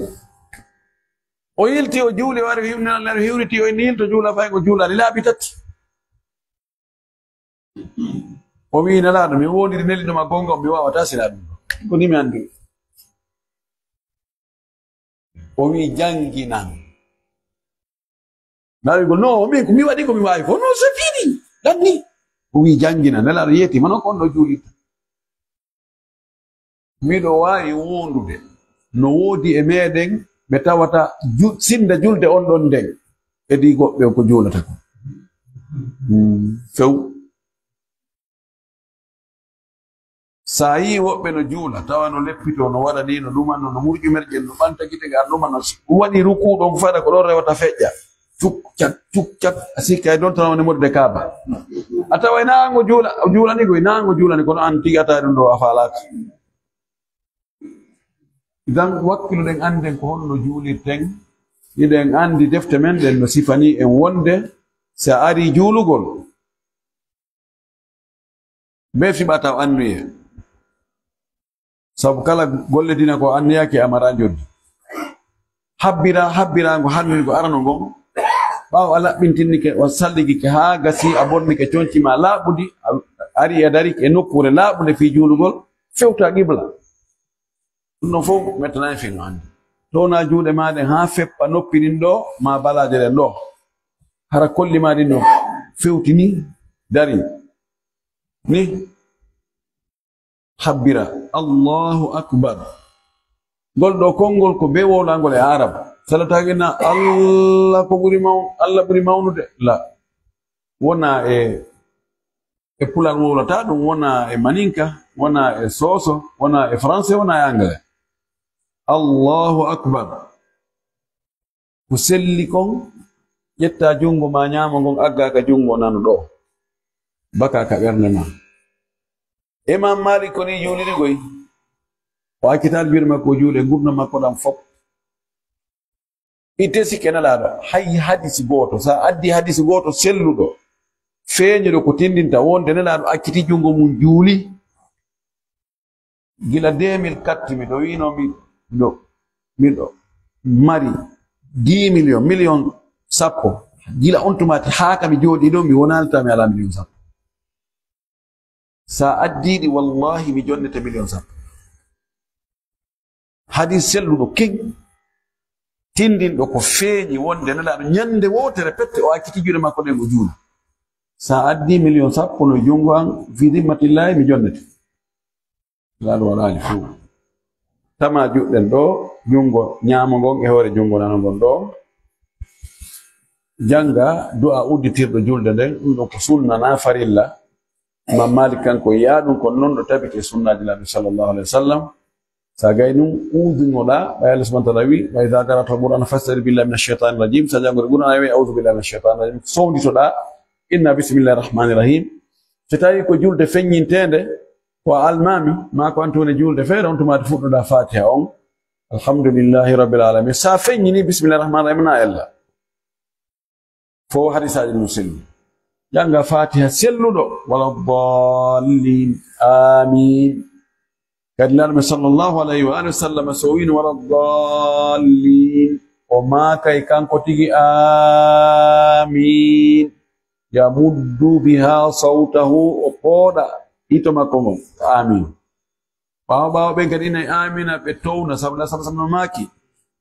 O yilti, o juuli, o ari o hiwri Nelaaɗo, Nelaaɗo hiwriti, o inni, "Yilto juula," fay o juulaali. Laabi tati. O wi'i, "Nelaaɗo, mi wondiri neliɗo ma gonga, mi waawataa sila ɗum. Ko ni mi anndi." O wi'i, "Jannginan." Nelaaɗo wi'i, "No, min ko mi waɗi ko mi waawi ko. No, c'est fini. Ɗanni." O wi'i, "Jannginan." Nelaaɗo yeeti, "Mano ko on ɗo juulirta?" Miɗo waawi wondude no woodi e meɗen ɓe tawata ju-, sinda julde on ɗon nden, e ɗi goɗɓe ko juulata ko. Hmm, few. Sa yii woɓɓe no juula, tawa no leppitoo, no waɗa ni, no ɗumanno, no murƴu merƴen, no ɓanta gite, ngal ɗumanno. Si ɗum waɗi ruku ɗon, fada ko ɗon rewata feƴƴa. Cuk, cak, cuk, cak. A sikka e ɗon tan woni murde Kaaba. A tawa ina ango juula, o juulani ko, ina ango juulani, kono an tigi a tawa ɗum ɗo a faalaaka. Idan wakkiloɗen annden ko honno juulirten, hiɗen anndi defte men ɗen no sifani en wonde si a ari juulugol, be fiɓata o annuye. Sabu kala golle dina ko anniyaki a mara njoddi. Habbira, habbiraango hannirgo arano ngon. Ɓaawo a laɓɓintinnike, on salligike haa gasi, a bonnike conci ma laaɓundi, a ari a darike e nokkuure laaɓunde fii juulugol, fewta qibla. Ɗum ɗon fof mettanaani fii no anndi. Towna juuɗe maa ɗen haa feppa noppi ɗin ɗoo, maa balaaje ɗen ɗoo. Hara kolli maa ɗin ɗoo fewti ni, dari ni. Habbira, Allahu Akbar. Ngol ɗoo konngol ko bee wowlangol e Arab. Salataake na Allah ko ɓuri maw-, Allah ɓuri mawnude. La. Wona e, e Pulaar wowlata ɗum, wona e Maninka, wona e Sooso, wona e Français, wona e Anglais. Allahu Akbar. Ko selli kon, ƴetta junngo ma ñaamo ngon, agga ka junngo nano ɗoo. Baka ka ɓernde ma. Imam Malik ko ni juuliri koy. O accital juuɗe makko o juule ngurndan makko ɗan fof. Itte sikke Nelaaɗo, hay hadisi gooto. Sa addi hadisi gooto selluɗo, feeñuɗo ko tindinta wonde Nelaaɗo acciti junngo mum juuli. Gila deux mille quatre, miɗo wiino mi-, miɗo, miɗo mari dix millions, million sappo. Gila on tumati haa ka mi jooɗi ɗo, mi wonaali tawa mi alaa million sappo. Sa addiiɗi, wallahi, mi jonnete million sappo. Hadis selluɗo keñ, tindinɗo ko feeñi wonde Nelaaɗo ñande wootere pette o acciti juuɗe makko ɗen o juuli. Sa addi million sappo no junngo an, fi dimmatillahi, mi jonnete. Nelaaɗo waɗaali fof. Tama juɗɗen ɗo, junngo ñaamo ngon e hoore junngo nano ngon ɗo. Jannga du'a udditirɗo julde nden, ɗum ɗon ko sunna na farilla. Imam Malik kanko yi'a ɗum ko non ɗo tabiti e sunnaaji Naabi sallallahu alaihi wasallam. Sa gay ɗum, udinoɗa, ɓay Allah subhanahu wa ta'ala wi, "Wa idha qara'ta al-Qur'ana fasta'id billahi minash shaitanir rajim." Sa janngude Qur'an, a wi, "A'udhu billahi minash shaitanir rajim." Sownditoɗa, inna bismillahir rahmanir rahim. So tawi ko julde feññinteende, ko a almaami, maa ko an tun e julde feere, on tuma fuɗɗoɗa Fatiha on. Alhamdulillahi rabbil alamin. Sa feññini, bismillahir rahmanir rahim, na ella. Fof hadisaaji mum selli. Jannga Fatiha selluɗo, wala dallin. Amin. Kadi Nulaaɗo men sallallahu alayhi wa alihi wa sallam, so o wiino wala dallin, o maakay kanko tigi, amin. Yamuddu biha sawtahu, o pooɗa hito makko ngon, amin. Ɓaawo, ɓaawo ɓen kadi inay amina, ɓe towna, sabu Nulaaɗo sallallahu alaihi wasallam maaki,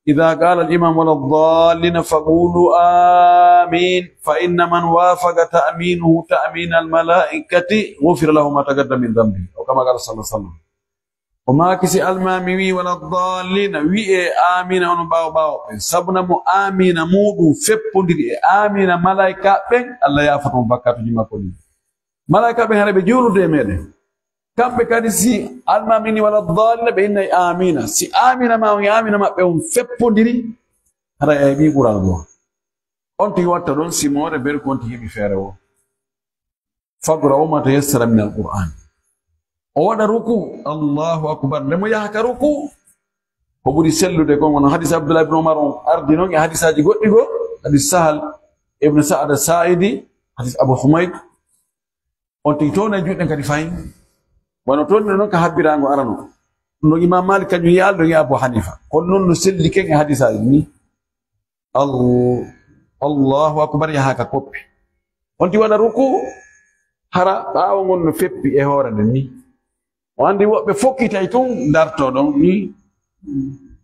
"Idha qala al-imam wala dallin faqulu amin, fa inna man wafaqa ta'minuhu ta'min al-malaikati ghufira lahu ma taqaddama min dhanbi." O kama qala sallallahu alaihi wasallam. O maaki, si almaami wi wala dallin, wi'e amina on ɓaawo, ɓaawo ɓen. Sabu na mo amina muɗum feppondiri e amina malaika ɓen, Allah yaafata mo bakkatuji makko ɗin. Malaika ɓen hara ɓe juulude e meɗen. Kamɓe kadi, si almaami ni wala dallin, ɓe innay amina. Si amina ma on e amina maɓɓe on feppondiri, hara e ɓi Qur'an go. On tigi watta ɗon simoore, beri ko on tigi heɓi feere wo. Faqra'u ma tayassara min al-Qur'an. O waɗa ruku, Allahu akbar. Nde mo yaha ka ruku, ko ɓuri sellude kon, wano hadis Abdullah ibn Umar on ardi non, e hadisaaji goɗɗi go, hadis Sahal ibn Sa'ad as-Sa'idi, hadis Abu Humayd. On tigi towna e juuɗe kadi fayin. Wano towni non ka habbirango arano. Ɗum ɗon Imam Malik kañum yi'al, ɗon e Abu Hanifa. Kono non no selli ken e hadisaaji ni. Al-, Allahu akbar, yaha ka koppi. On tigi waɗa ruku, hara ɓaawo ngon no feppi e hoore nden ni. O andi woɓɓe fokkitay tun darto ɗon ni,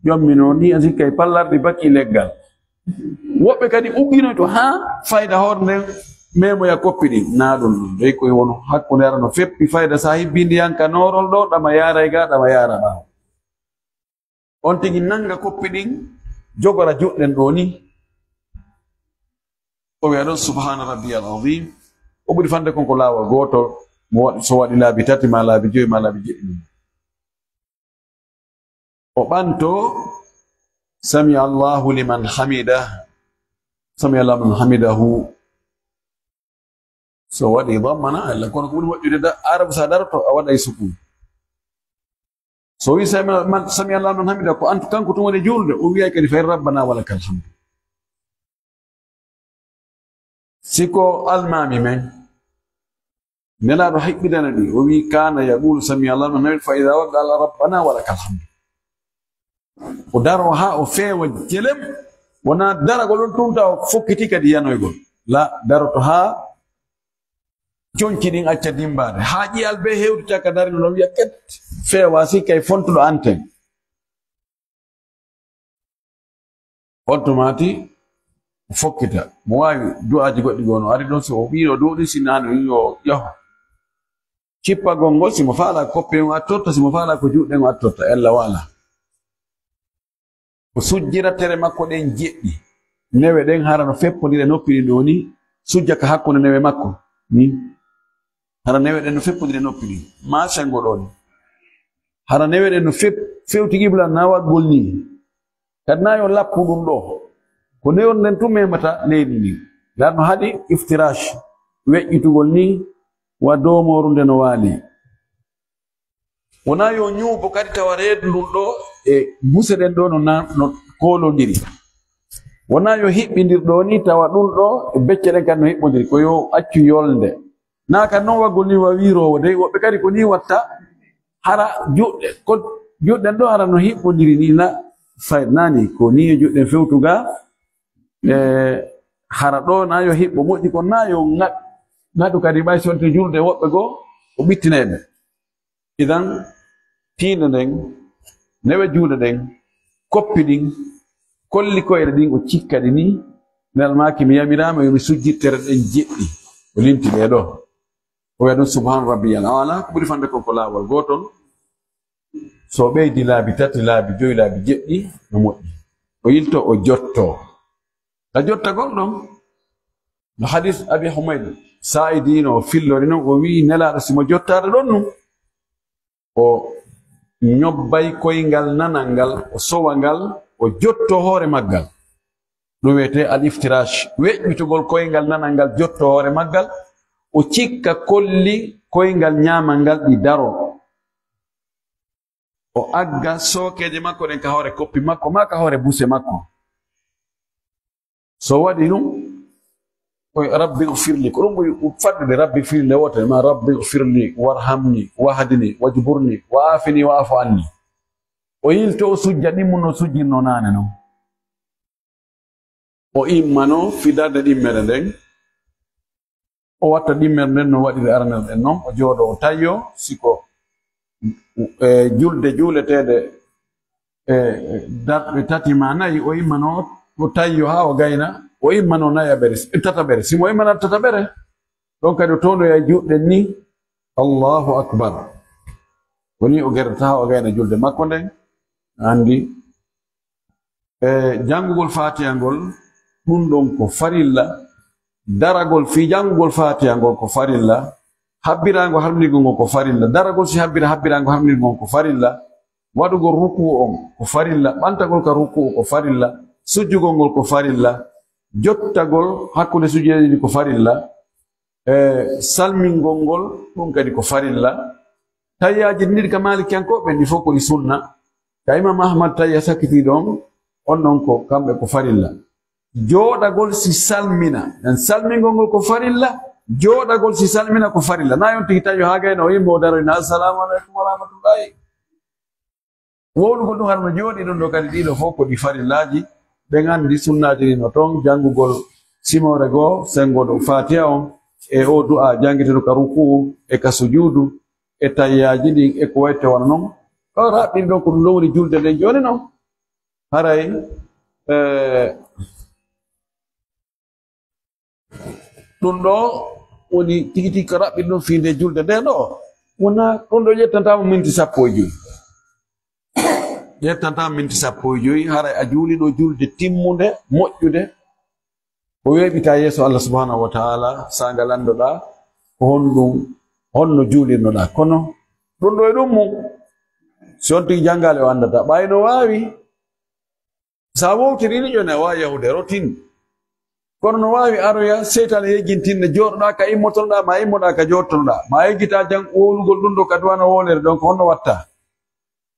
ƴommino ni, a sikkay pallardi baki leggal. Woɓɓe kadi ugginoyto haa fayda hoore nden memoya koppi ɗin. Na ɗum ɗum dey koye wono hakkunde ara no feppi fayda sa hibbi ndiyan ka norol ɗo, ɗama yaaray ga, ɗama yaara ɓaawo. On tigi nanga koppi ɗin, jogora juɗɗen ɗo ni. O wi'a ɗon, "Subhana rabbiyal azim." O ɓuri fande kon ko laawol gootol, mo waɗi, so waɗi laabi tati, ma laabi joyi, ma laabi jeɗɗi. O ɓanto, "Sami Allahu liman hamida." Sami Allahu liman hamidahu. So waɗi damma na, alla, kono ko ɓuri moƴƴude da, Arabu sa daroto, a waɗay sukun. So wi sami, man, sami Allahu liman hamida, ko antu kanko tun woni juulde, o wiyay kadi fay rabbana walakal hamdu. Si ko almaami men, Nelaaɗo hiɓɓidana ɗi, o wi, "Kana yaqulu sami Allahu liman hamida, fa idha waqa'a qala rabbana wa lakal hamd." O daro haa o feewa jelem, wonaa daragol on tun tawa o fokkiti kadi yanoygol. La, daroto haa conci ɗin acca dimbaade, haa ƴiyal bee hewtita ka dari non, o wi'a ket, feewa si kay fontuɗo anten. On tuma ti fokkita. Mo waawi du'aaji goɗɗi goo no ari ɗon, so o ɓiiɗo duuɗi, si naano yo yaho. Cippagol ngol, si mo faala koppi on attorta, si mo faala ko juuɗe on attorta, ella waala. O sujjira tere makko ɗen jeɗɗi. Newe ɗen hara no feppondire noppi ɗin ɗoo ni, sujja ka hakkunde newe makko. Ni. Hara newe ɗen no feppondire noppi ɗin. Maa sengo ɗoo ni. Hara newe ɗen no fep-, fewti qibla na waɗgol ni. Kadi na yo lappu ɗum ɗoo. Ko newre nden tun memata leydi ndin. Ndaa no haɗi iftirash, weƴƴitugol ni, wa doomooru nde no waali. Wonaa yo ñuubo kadi tawa reedu ndun ɗoo e buse ɗen ɗoo no na-, no koolondiri. Wonaa yo hiɓɓindir ɗoo ni tawa ɗun ɗoo e becce ɗen kadi no hiɓɓondiri. Ko yo accu yolnde. Naa ka non waggol ni wa wiiroowo dey, woɓɓe kadi ko ni watta. Hara juuɗe, ko juuɗe ɗen ɗoo hara no hiɓɓondiri ni na fay nani, ko ni yo juuɗe ɗen fewtu ga. E hara ɗoo na yo hiɓɓo moƴƴi, ko na yo ŋaɗ-, ŋaɗu kadi ɓay sonte julde woɓɓe goo o ɓittinay ɓe. Idan, tiinde nden, newe juuɗe ɗen, koppi ɗin, kolli koyɗe ɗin, o cikka ɗi ni, nel maaki, "Mi yamiraama yo mi sujjittere ɗen jeɗɗi." O linti ɗee ɗoo. O wi'a ɗum, "Subhaana rabbiyal aala." Ko ɓuri famɗude kon ko laawol gootol. So o ɓeydi laabi tati, laabi joyi, laabi jeɗɗi, no moƴƴi. O yilto, o jotto. Ka jottagol ɗon, no hadis Abi Humayd Saa'idi no fillori non, o wi'i Nelaaɗo si mo jottaade ɗon nun, o ñobbay koyngal nanal ngal, o sowa ngal, o jotto hoore maggal. Ɗum wiyetee al-iftirash, weƴƴitugol koyngal nanal ngal, jotto hoore maggal, o cikka kolli koyngal ñaamal ngal ɗi daro. O agga sookeeje makko ɗen ka hoore koppi makko, maa ka hoore buse makko. So waɗi ɗum, o wi'a, "Rabbi gfirli." Ko ɗum ɓuri faddude, "Rabbi gfirli" nde wootere, maa "Rabbi gfirli, warhamni, wahdini, wajburni, wa aafini, wa'fu anni." O yilto, o sujja, ɗimmo no sujjirno naane non. O immano fii darnde ɗimmere nden. O watta ɗimmere nden no waɗiri aranere ɗen non. O jooɗo, o tayyo, si ko, e, julde juuleteeɗe, e, darɗe tati maa nayi, o immano, o tayyo haa o gayna, o immano nayaɓere, tataɓere. Si mo immana tataɓere, ɗon kadi o towndoya e juuɗe ni, "Allahu akbar." Woni o gerdata haa o gayna julde makko nden. Anndi, e, janngugol Faatiha ngol, ɗum ɗon ko farilla. Daragol fii janngugol Faatiha ngol ko farilla. Habbiraango harminirgol ngol ko farilla. Daragol si habbira, habbiraango harminirgol ngol ko farilla. Waɗugol rukuu on ko farilla. Ɓantagol ka rukuu ko farilla. Sujjugol ngol ko farilla. Jottagol hakkunde sujjude ɗiɗi ko farilla. E, salmingol ngol, ɗum kadi ko farilla. Tayyaaji ɗin ɗiɗi ka Maalikiyankooɓe, ɗi fof ko ɗi sunna. Ka Imam Ahmad tayya sakkitiiɗo on, on ɗon ko kamɓe ko farilla. Jooɗagol si salmina, en salmingol ngol ko farilla, jooɗagol si salmina ko farilla. Na yon tigi tawi haa gayna o yimɓe o daroyna, "Assalamu aleykum wa rahmatullahi." Wowlugol ɗum hara no jooɗi ɗum ɗo kadi, ɗiɗo fof ko ɗi farillaaji. Ɓen anndi sunnaaji ɗin no toon, janngugol simoore goo, senngo ɗo Faatiha on, e o du'a janngeteeɗo ka ruku'u, e ka sujuudu, e tayyaaji ɗin, e ko wayi te wano non. Ko raɓɓiɗi ɗon ko ɗum ɗon woni julde nden jooni non. Haray, eh, ɗum ɗo woni tigi tigi ko raɓɓiɗi ɗum fii nde julde nde ɗo. Wona ɗum ɗo ƴettantaama minti sappo e joyi. Ƴettantaama minti sappo e joyi, haray a juuli ɗo julde timmunde, moƴƴude. Ko weeɓita yeeso Allah subhanahu wa ta'ala, saanga landoɗaa, ko honɗum, honno juulirnoɗaa. Kono ɗum ɗo e ɗum mum, si on tigi janngaali o anndata. Ɓay no waawi, sa wowtiri ni, ƴone a waawi yahude, rotin. Kono no waawi aroya, seytaane yejjintinde, jooɗoɗaa ka immotonoɗaa, ma immoɗaa ka jooɗotonoɗaa. Ma yejjita jang wowlugol ɗum ɗo ka duwana wowlere, donc honno watta?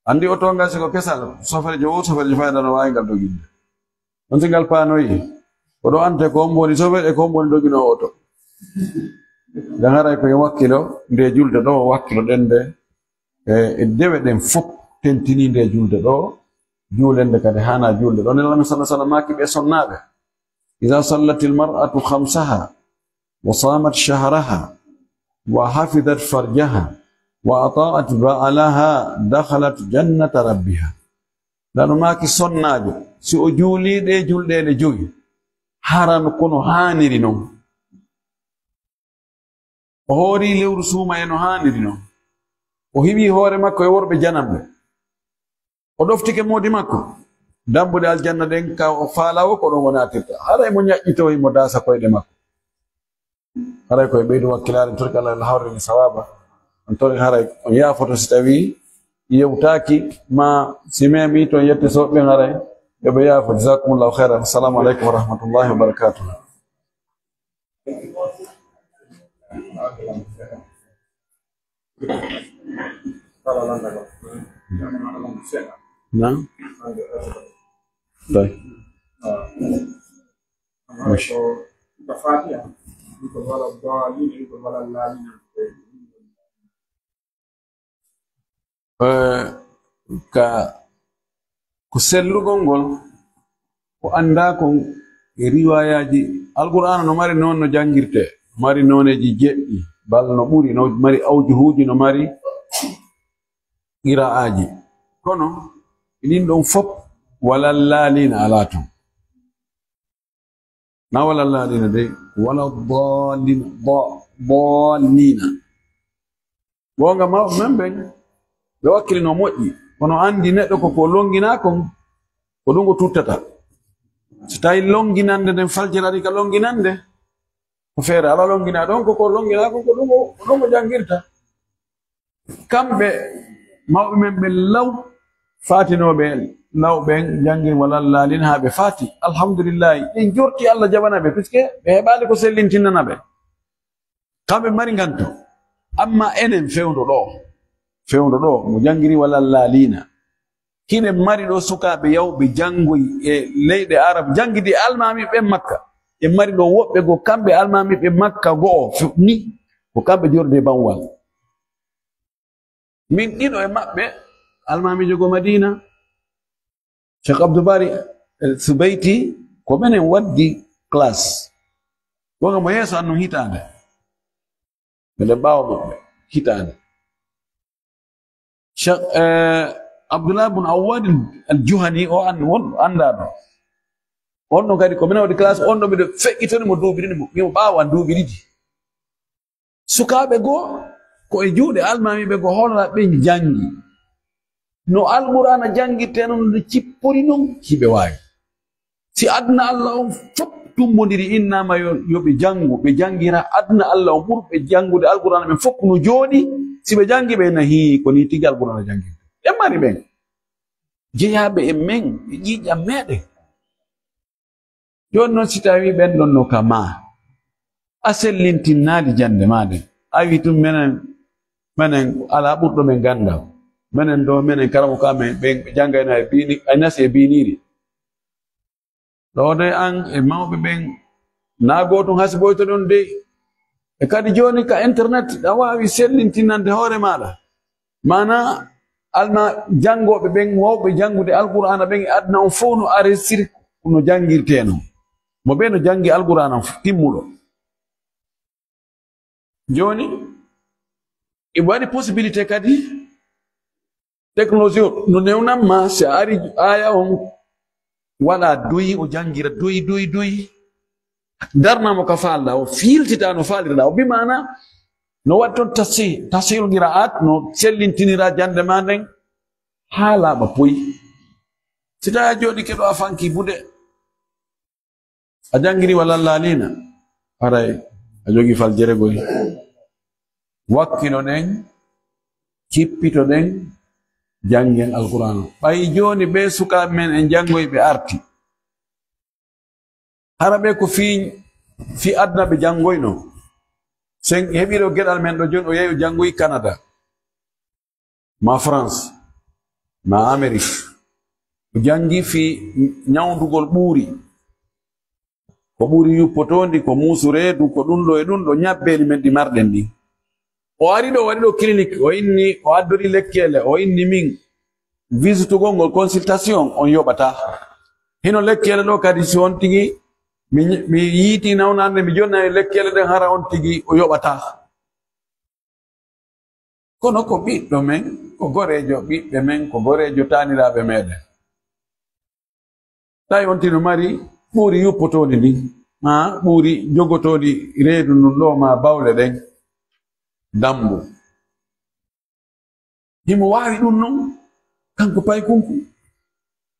Anndi o toon ngal si ko kesal, soferejo wo, soferejo fayda no waawi ngal doginde. On si ngal paanoyi, ko ɗo ante ko hombo woni sofere e ko hombo woni doginoowo oto. Nden haray ko en wakkilo nde julde ɗo, wakkilo ɗen nde, e, e dewe ɗen fof tentini nde julde ɗo, juulende kadi hana julde ɗo. Nelaɗo men sallallahu alaihi wasallam maaki ɓe sonnaaɓe: "Iza sallatil mar'atu khamsaha, wa samat shahraha, wa hafizat farjaha, wa ata'at ba'alaha, dakhalat jannata rabbiha." Nano maaki sonnaajo, si o juulii ɗee julɗeele jowi, haran kono haaniri non. O hoorii lewru suuma e no haaniri non. O hiwii hoore makko e worɓe jananɓe. O ɗoftike moodi makko. Dambuɗe aljanna ɗen ka o faalaa o ko ɗon o naatirta. Haray mo ñaƴƴitoo himo daasa koyɗe makko. Haray ko e ɓeydu wakkilaare, en torike Allah, Allah hawrani sawaaba. On torike haray on yaafoto si tawii yewtaaki ma si memi ton yette soɓɓe haray. Yo ɓe yaafo. Jazakumullahu khairan. Assalamu alaikum wa rahmatullahi wa barakatuh. Naam. Tawi. Mash. Eh, ka ko sellugol ngol, ko anndaa kon e riwaayaaji. Alqur'aana no mari noon no janngirtee, mari nooneeji jeɗɗi, bal no ɓuri, no mari awjuhuuji, no mari qiraa'aaji. Kono ɗin ɗon fof walal laaliina alaa ton. Na wala laaɗina de, wala daalliina, da-, daalliina. Goonga mawɓe men ɓen, ɓe wakkilino moƴƴi. Kono anndi neɗɗo ko ko longinaa kon, ko ɗum o tuttata. So tawi longinande nden faljere ari ka longinande, ko feere ala longinaa ɗon, ko ko longinaa kon, ko ɗum o, ko ɗum o janngirta. Kamɓe mawɓe men ɓen law, faatinooɓe law ɓen, janngin wala laalin haa ɓe faati. Alhamdulillahi, ɓe jorti Allah jabana ɓe, puisque ɓe heɓaali ko sellintinana ɓe. Kamɓe mari nganto. Amma enen fewndo ɗo, fewndo ɗo, mo janngiri wala laaliina. Hiɗen mari ɗo sukaaɓe yawɓe janngoy e leyɗe Arab, janngidi almaami ɓe Makka. En mari ɗo woɓɓe goo, kamɓe almaami ɓe Makka go'o f-, ni, ko kamɓe jordi e banwal. Min ɗiɗo e maɓɓe, almaamiijo goo Madiina, Cheikh Abdou Bari El Subayti, ko menen waddi classe. Wonga mo yeeso an non hitaande. Miɗen ɓaawo maɓɓe, hitaande. Cheikh, eh, Abdullah bun Awwad al-Juhani, o an-, won anndaaɗo. On ɗon kadi ko minen waɗi classe, on ɗo miɗo feƴƴitoni mo duuɓi ɗiɗi, mo, mo ɓaawo an duuɓi ɗiɗi. Sukaaɓe goo, ko e juuɗe almaamiiɓe goo hoolata ɓen janngi. No Alqur'aana janngirtee non, no cippori non, hiɓe waawi. Si aduna Allah on fof tumbondiri, innaama yo, yo ɓe janngu, ɓe janngira aduna Allah on ɓurɓe janngude Alqur'aana ɓen fof no jooɗi, si ɓe janngi ɓe na hii, ko nii tigi Alqur'aana janngirtee. Ɓe mari ɓen. Jeyaaɓe e men, e ƴiiƴam meɗen. Jooni non si tawii ɓen ɗon no ka maa, a sellintinnaali jannde maa nden. A wii tun menen, menen alaa ɓurɗo men ganndal. Menen ɗo, menen karamoka men, ɓen ɓe janngayno e biini-, ay nasi e biiniiri. Ɗo de an e mawɓe ɓen, naa gootum hasiboyto ɗon dey. E kadi jooni ka internet, a waawi sellintinande hoore maaɗa. Maanaa, alma janngooɓe ɓen, wawɓe janngude Alqur'aana ɓen e aduna on fof no aresiri no janngirtee non. Mo ɓe no janngi Alqur'aana on fof timmuɗo. Jooni, e waɗi possibilité kadi, technologie o no newnan ma, si a ari aaya on, waɗa doyi, o janngira doyi, doyi, doyi. Darna mo ka faalɗa, o fiiltita no faalirɗa. O bi maana, no waɗi toon tasi-, tasihul qiraat, no sellintiniraa jannde ma nden, haa laaɓa poy. Si tawi a jooɗike ɗo a fanki buɗe, a janngiri wala laaliina, haray a jogii faljere goy. Wakkilo ɗen, cippito ɗen, janngen Alqur'aana. Ɓay jooni ɓee sukaaɓe men en janngoy ɓe arti. Hara ɓe ko fii, fii aduna ɓe janngoyno. Sen heɓiiɗo geɗal men ɗo jooni, o yehi o janngoyi Canada, ma France, ma Amérique. O janngi fii ñawndugol ɓuuri. Ko ɓuri yuppotoondi ko muusu reedu, ko ɗum ɗo e ɗum ɗo ñabbeeli men ɗi marɗen ɗi. O ari ɗo, waɗi ɗo clinique, o inni, o addori lekkeele, o inni min visitugol ngol, consultation, on yoɓataa. Hino lekkeele ɗo kadi, si on tigi mi, mi yiiti nawnaande, mi jonnani lekkeele ɗen, hara on tigi o yoɓataa. Kono ko ɓiɗɗo men, ko goreejo ɓiɓɓe men, ko goreejo taaniraaɓe meɗen. Tawi on tino mari ɓuuri yuppotoondi ndi, maa ɓuuri jogotoondi reedu ndun ɗo, maa bawle ɗen, dambu. Himo waawi ɗum non, kanko paykunku.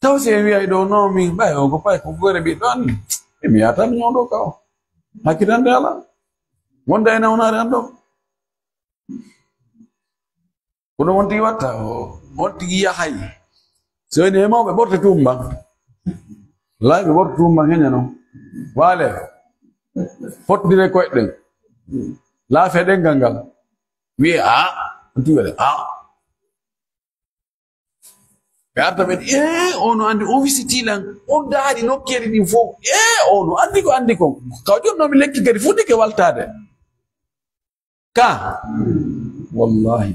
Taw si en wiyay ɗo, no min ɓay on ko paykunku, gore ɓiɗɗo an, e mi yatan ñoo ɗo kaw. Hakkitande ala. Wonda e nawnaare an ɗo. Ko ɗum on tigi watta, o, on tigi yahay. So ene e mawɓe ɓorte tumba. Lay ɓe ɓorte tumba heña non. Waale. Fotndire koyɗe ɗen. Laafe ɗengal ngal. Wiye, a, on tigi waɗe, a. Ɓe arta ɓe, e, o no andi, o wisiti lan, o daari nokkeeli ɗin fof. E, o no andi ko andi kon. Kaw jonnoomi lekki kadi fuɗɗike waltaade. Ka. Wallahi.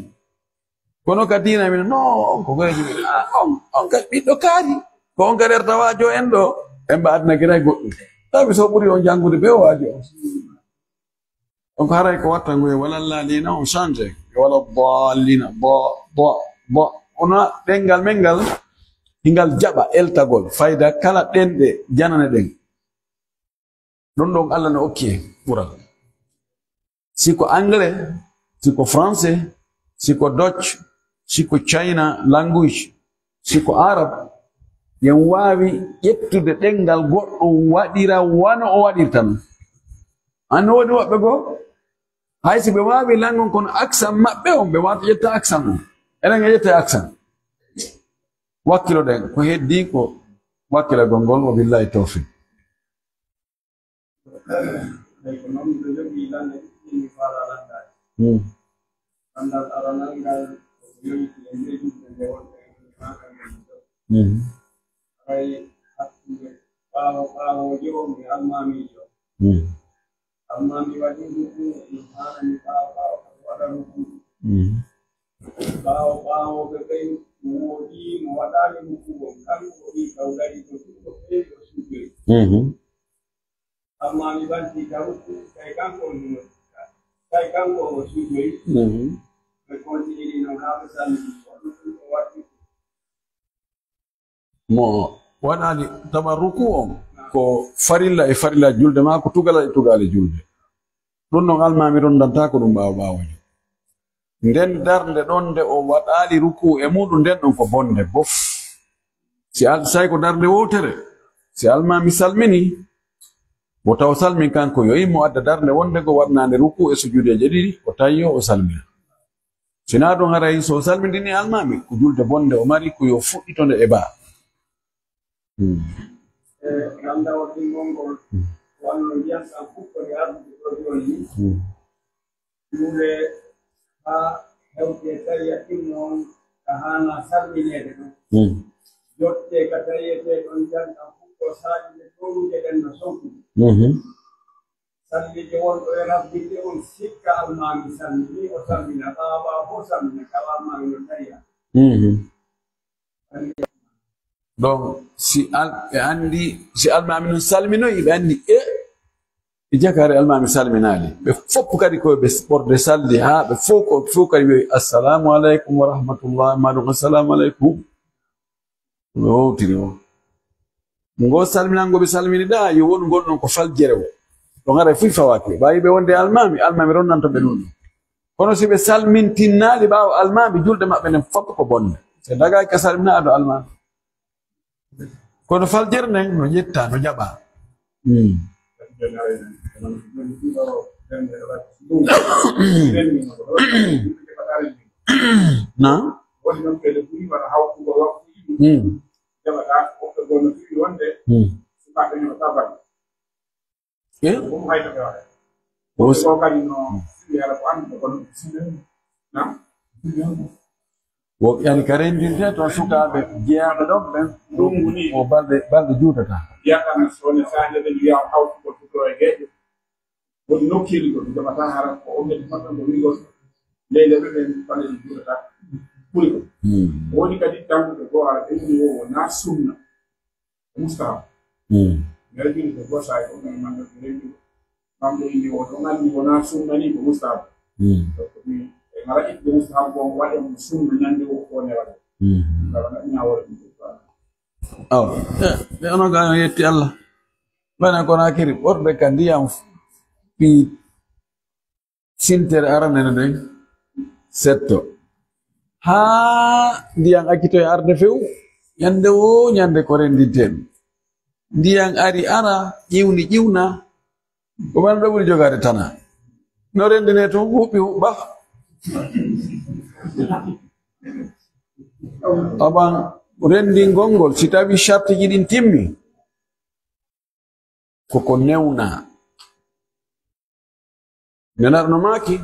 Kono ka diina min, no, on ko goreejo min. Ah, on, on ka ɓiɗɗo kaari. Ko on ka ɗerta waajo en ɗo. En mba adna kira goɗɗum. Tawi so ɓuri on janngude ɓe o waajo on. On ko haray ko watta ngu e wala laalina on change. E wala dallina, bo, bo, bo. Ono ɗengal men ngal, hingal jaɓa eltagol. Fayda kala ɗenɗe janane ɗen. Ɗum ɗon Allah no okki en ɓural. Si ko anglais, si ko français, si ko Dutch, si ko China language, si ko Arab, yen waawi ƴettude ɗemngal goɗɗo waɗira wano o waɗirta non. An no woodi woɓɓe goo, hay si ɓe waawi langon kono aksan maɓɓe on, ɓe waata ƴetta aksan on. Enen e ƴetta aksan. Wakkilo ɗen, ko heddii ko wakkilagol ngol, wa billahi tawfiq. Tawi ko noon, miɗo jogii lande ɗiɗi, mi faalaa landaade. Hmm. Landal aranal ngal, ko yowitii e nder julde nde wonɓe e nder maagal ngal. Hmm. Haray hakkunde ɓaawo ɓaawoojo on e almaamiijo. Hmm. Almaami waɗi rukuu, no haanani ɓaawo ɓaawo waɗa rukuu. Hmm. Ɓaawo ɓaawooɓe ɓen, mo woodii, mo waɗaali rukuu on, kanko o wi'i taw darii ko ɗum ko feewi o sujjoyi. Mhm. Amma mi ɓanti ka rukku, tawi kanko on hino, tawi kanko o sujjoyi. Mhm. Ɓe kontiniri non haa ɓe salmini. Kono ɗum o waɗi. Mo waɗaali tawa rukku on ko farilla e farilla julde maa, ko tugalal e tugaale julde. Ɗum ɗon almaami ronndantaa ko ɗum ɓaawo ɓaawojo. Nden darnde ɗon nde o waɗaali rukuu e muuɗum, nden ɗon ko bonde bof. Si al-, say ko darnde wootere, si almaami salmini, wo taw salmin kanko, yo immo adda darnde wonde ngo waɗnaande rukuu e sujuudeeje ɗiɗi, o tayyo, o salmina. Si naa ɗum haray, so o salmindini almaami, ko julde bonde o mari, ko yo fuɗɗito nde e baa. Hmm. E gandawol ɗimmol ngol, hmm, wonno ndiyan ɗan fuɗɗori ardude ɗo jooni ni. Hmm. Juule haa hewti e tawi a timmo on ka haana salmineede ɗon. Hmm. Jotte ka tawiyetee ɗon ndiyan ɗan fuɗɗo saaƴude tooruuje ɗen no sonkude. Mhm. Sallijo wonɗo e rabbinde on sikka almaami salmini, o salmina, ɓaawo ɓaawo fof salmina, kala almaami no tawi. Mhm. Donc, si al-, ɓe anndi, si almaami non salminoyi, ɓe anndi, e, e jakaare almaami salminaali. Ɓe fof kadi ko ɓe ɓorde salli, haa ɓe fof ko, fof kadi wi'i, "Assalamu aleykum wa rahmatullah," maa ɗum, "Assalamu aleykum." No wowtiri o. Ngo salminango ɓe salmini ɗa, yo wonu ngon ɗon ko faljere o. Ɗo ngara e fuy fawaaki. Ɓaawi ɓe wonde almaami, almaami ronnanto ɓe ɗum ɗon. Kono si ɓe salmintinnaali ɓaawo almaami, julde maɓɓe nden fof ko bonde. Se dagaaki ka salmina ado almaami. Kono faljere nden no ƴetta, no jaɓa. Hmm. Na? Hmm. Hmm. Eh? Wo, yani, ka renndinte to sukaaɓe jeyaaɓe ɗon ɓen, ɗum o balɗe, balɗe juutata. Nokkeeli gol, ɓe jaɓataa hara ko omnete maɓɓe ngo wi'gol, leyɗe ɓe ɓen faleeji juulata ɓuri ɗum. Hmm. O woni kadi tanngude goo hara ɓe inni o wonaa sunna ko mustahab. Hmm. Ngara juulde goo saa'i fof, ngara mannda ko renndi. Kanko inni o ɗon anndi wonaa sunna ni ko mustahab. Hmm. Donc, mi, e ngara ittude mustahab goo, waɗe mo sunna ñande o ko ne waɗe. Hmm. Ngara na ina wara ɗum. Awa. Eh, ɓe ono gaa yetti Allah. Bana kono akiri ɓorɓe ka ndiyam fi sintere aranere nden setto. Haa ndiyan accitoy arde few, ñande woo ñande ko renndinten. Ndiyan ari ara, ƴiwni ƴiwna, ko ɓen ɗo ɓuri jogaade tana. No renndine tun, huɓɓi huɓɓa. Aban renndingol ngol, si tawi sartiji ɗin timmi, koko newna. Nenarno maaki,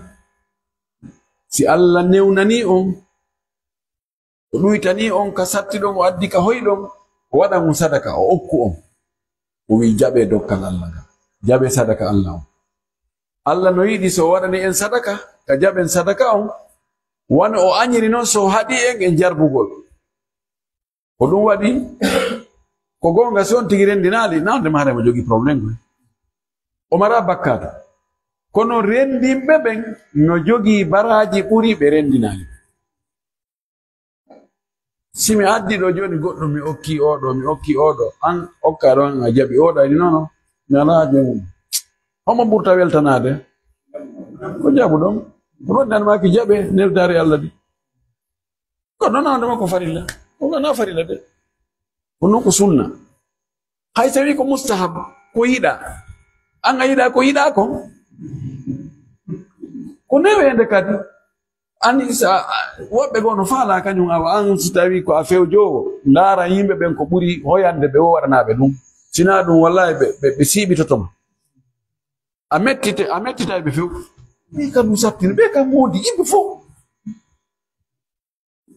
si Allah newnanii on, o ɗuytanii on ka sattiɗon, o addi ka hoyɗon, o waɗan on sadaka, o okku on. O wi'i, jaɓee dokkal Allah ngal, jaɓee sadaka Allah on. Allah no yiɗi so o waɗani en sadaka, ka jaɓen sadaka on, wano o añiri non so o haɗi en e jarbugol. Ko ɗum waɗi, ko goonga, si on tigi renndinaali, nawde ma haray mo jogii problème koy. O maraa bakkaatu. Kono renndinɓe ɓen no jogii baraaji ɓuri ɓe renndinaali. Si mi addi ɗo jooni goɗɗum, mi okki oo ɗo, mi okki oo ɗo, an okka ɗo, an a jaɓi oo ɗo, ani non, non, mi alaa joomum. Homo ɓurta weltanaade? Ko jaɓuɗon. Ko ɗon ɗan maaki jaɓe neldaare Allah ɗi. Ko ɗon nawde ma ko farilla. Ko ɗon na farilla de. Ko non ko sunna. Hay tawi ko mustahab, ko yiɗa. An a yiɗa ko yiɗa kon. Ko neweende kadi. An sa, woɓɓe goo no faala kañum, awa an si tawi ko a fewjoowo, ndaara yimɓe ɓen ko ɓuri hoyande ɓe o waɗanaaɓe ɗum. Sinaa ɗum, wallahi ɓe, ɓe, ɓe siiɓitoto ma. A mettite, a mettitay ɓe few. Ɓe kam ɗum sattini, ɓe kam moodi yimɓe fof.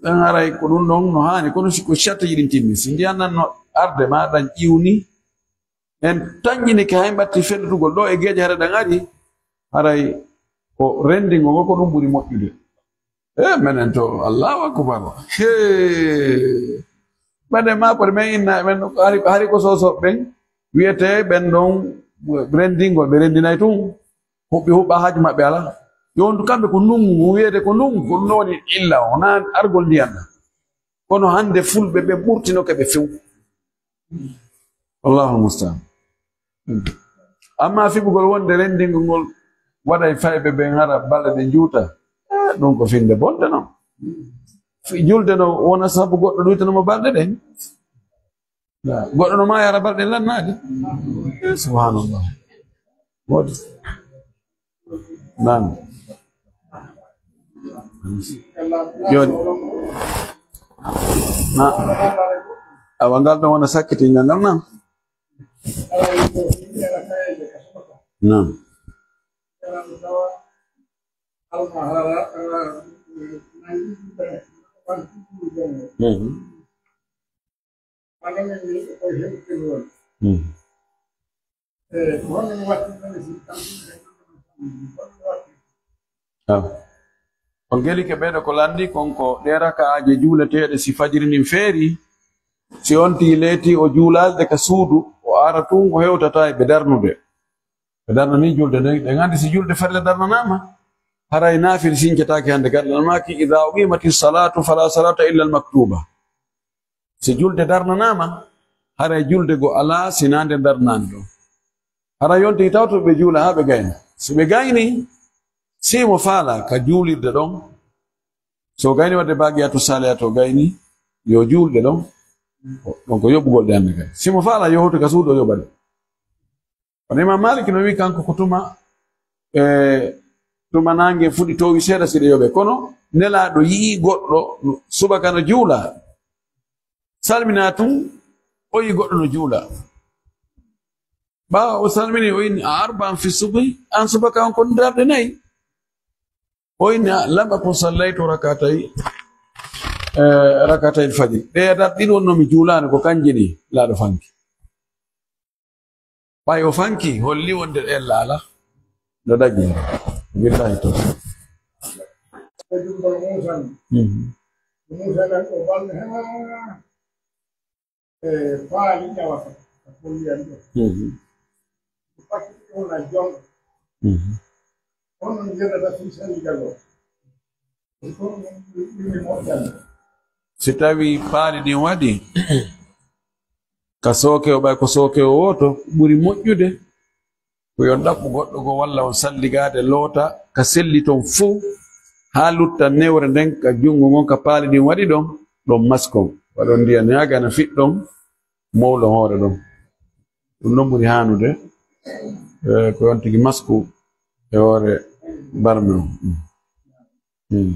Ɗan haray ko ɗum ɗon no haani, kono si ko sartiji ɗin timmi, si ndiyan nan no arde ma ɗan ƴiwni, en tanƴinike hay mbatti fellitugol ɗo e geeƴe, haray ɗan ari, haray ko renndingo ngo ko ɗum ɓuri moƴƴude. E menen to, Allahu akbar. He. Ɓade ma ko men inna, men hari, hari ko soso ɓen wiyete ɓen ɗon renndingol, ɓe renndinay tun. Huɓɓi huɓɓa haaju maɓɓe alaa. Yo wondu kamɓe ko ndungu, ngu wiyete ko ndungu, ko ɗum ɗon woni illa, wonaa argol ndiyan ɗan. Kono hannde fulɓe ɓe ɓurtinoke ɓe few. Wallahul mustaan. Amma fiɓugol wonde renndingol ngol waɗay fayɓe ɓen hara balɗe ɗe njuuta. Eh, ɗum ko finnde bonde non. Fi-, julde no wona sabu goɗɗo ɗuytano mo balɗe ɗen. Goɗɗo no maaya hara balɗe lannaade. Eh, subhanallah. Woodi. Naam. Jooni. Na. Awa ngal ɗon wona sakkitingal ngal, naam. Naam. Mhm. Mhm. Aw. On gelike ɓeeɗo ko lanndi, kon ko ɗe raka'aaje juuleteeɗe si fajiri ndin feeri, si on tigi leeti o juulalde ka suudu, o ara tun, o hewtata e ɓe darnude. Ɓe darnanii julde nden, ɗen anndi si julde farilla darnanaama, haray naafila sincataake hannde. Gaɗa maaki, "Idaa uqiimati salaatu falaa salaata illa al-maktuuba." Si julde darnanaama, haray julde go alaa sinaa nde darnaande ɗon. Haray yonti tawto ɓe juula haa ɓe gayna. Si ɓe gayni, si mo faala ka juulirde ɗon, so gayni wadde baaqiyatu saalihaat o gayni, yo juulɗe ɗon, ɗon ko yoɓugol ɗe hannde kadi. Si mo faala yo hawtu ka suudu o yoɓa ɗe. Kono Imam Malik no wi'i kanko ko tuma, e, tuma naange fuɗi toowi seeɗa si ɗe yoɓe. Kono Nelaaɗo yi'i goɗɗo no subaka no juula. Salmina tun, o yi'i goɗɗo no juula. Ɓaawo o salmini, o inni, "A arba'an fi subhi?" An subaka on ko darɗe nayi. O inni, "A, lam akun sallaytu rakatay, eh, rakatay fajr." Ɗe darɗe ɗiɗi wonno mi juulaani, ko kanje ni laaɗo fanki. Ɓay o fanki, holli wonde ɗen laala. No ɗaggi. Billahi to. Mhm. E paali ƴawata, ko wiyan ɗo. Mhm. Ko fatti ɗon a jonɗo. Mhm. Onon njeɗata fii sali jago. Ko ɗum ɓuri moƴƴande. Si tawi paali ɗin waɗi, ka sookewo, ɓay ko sookewo wooto, ɓuri moƴƴude ko yo on ɗaɓɓu goɗɗo goo walla on salligaade loota ka selli ton fow, haa lutta newre nden ka junngo ngon, ka paali ɗin waɗi ɗon, ɗon maskon. Waɗon ndiyan ɲaaga na fiɗɗon, mowlon hoore ɗon. Ɗum non ɓuri haanude, eh, ko on tigi masku e hoore barme on. Mm. Mm.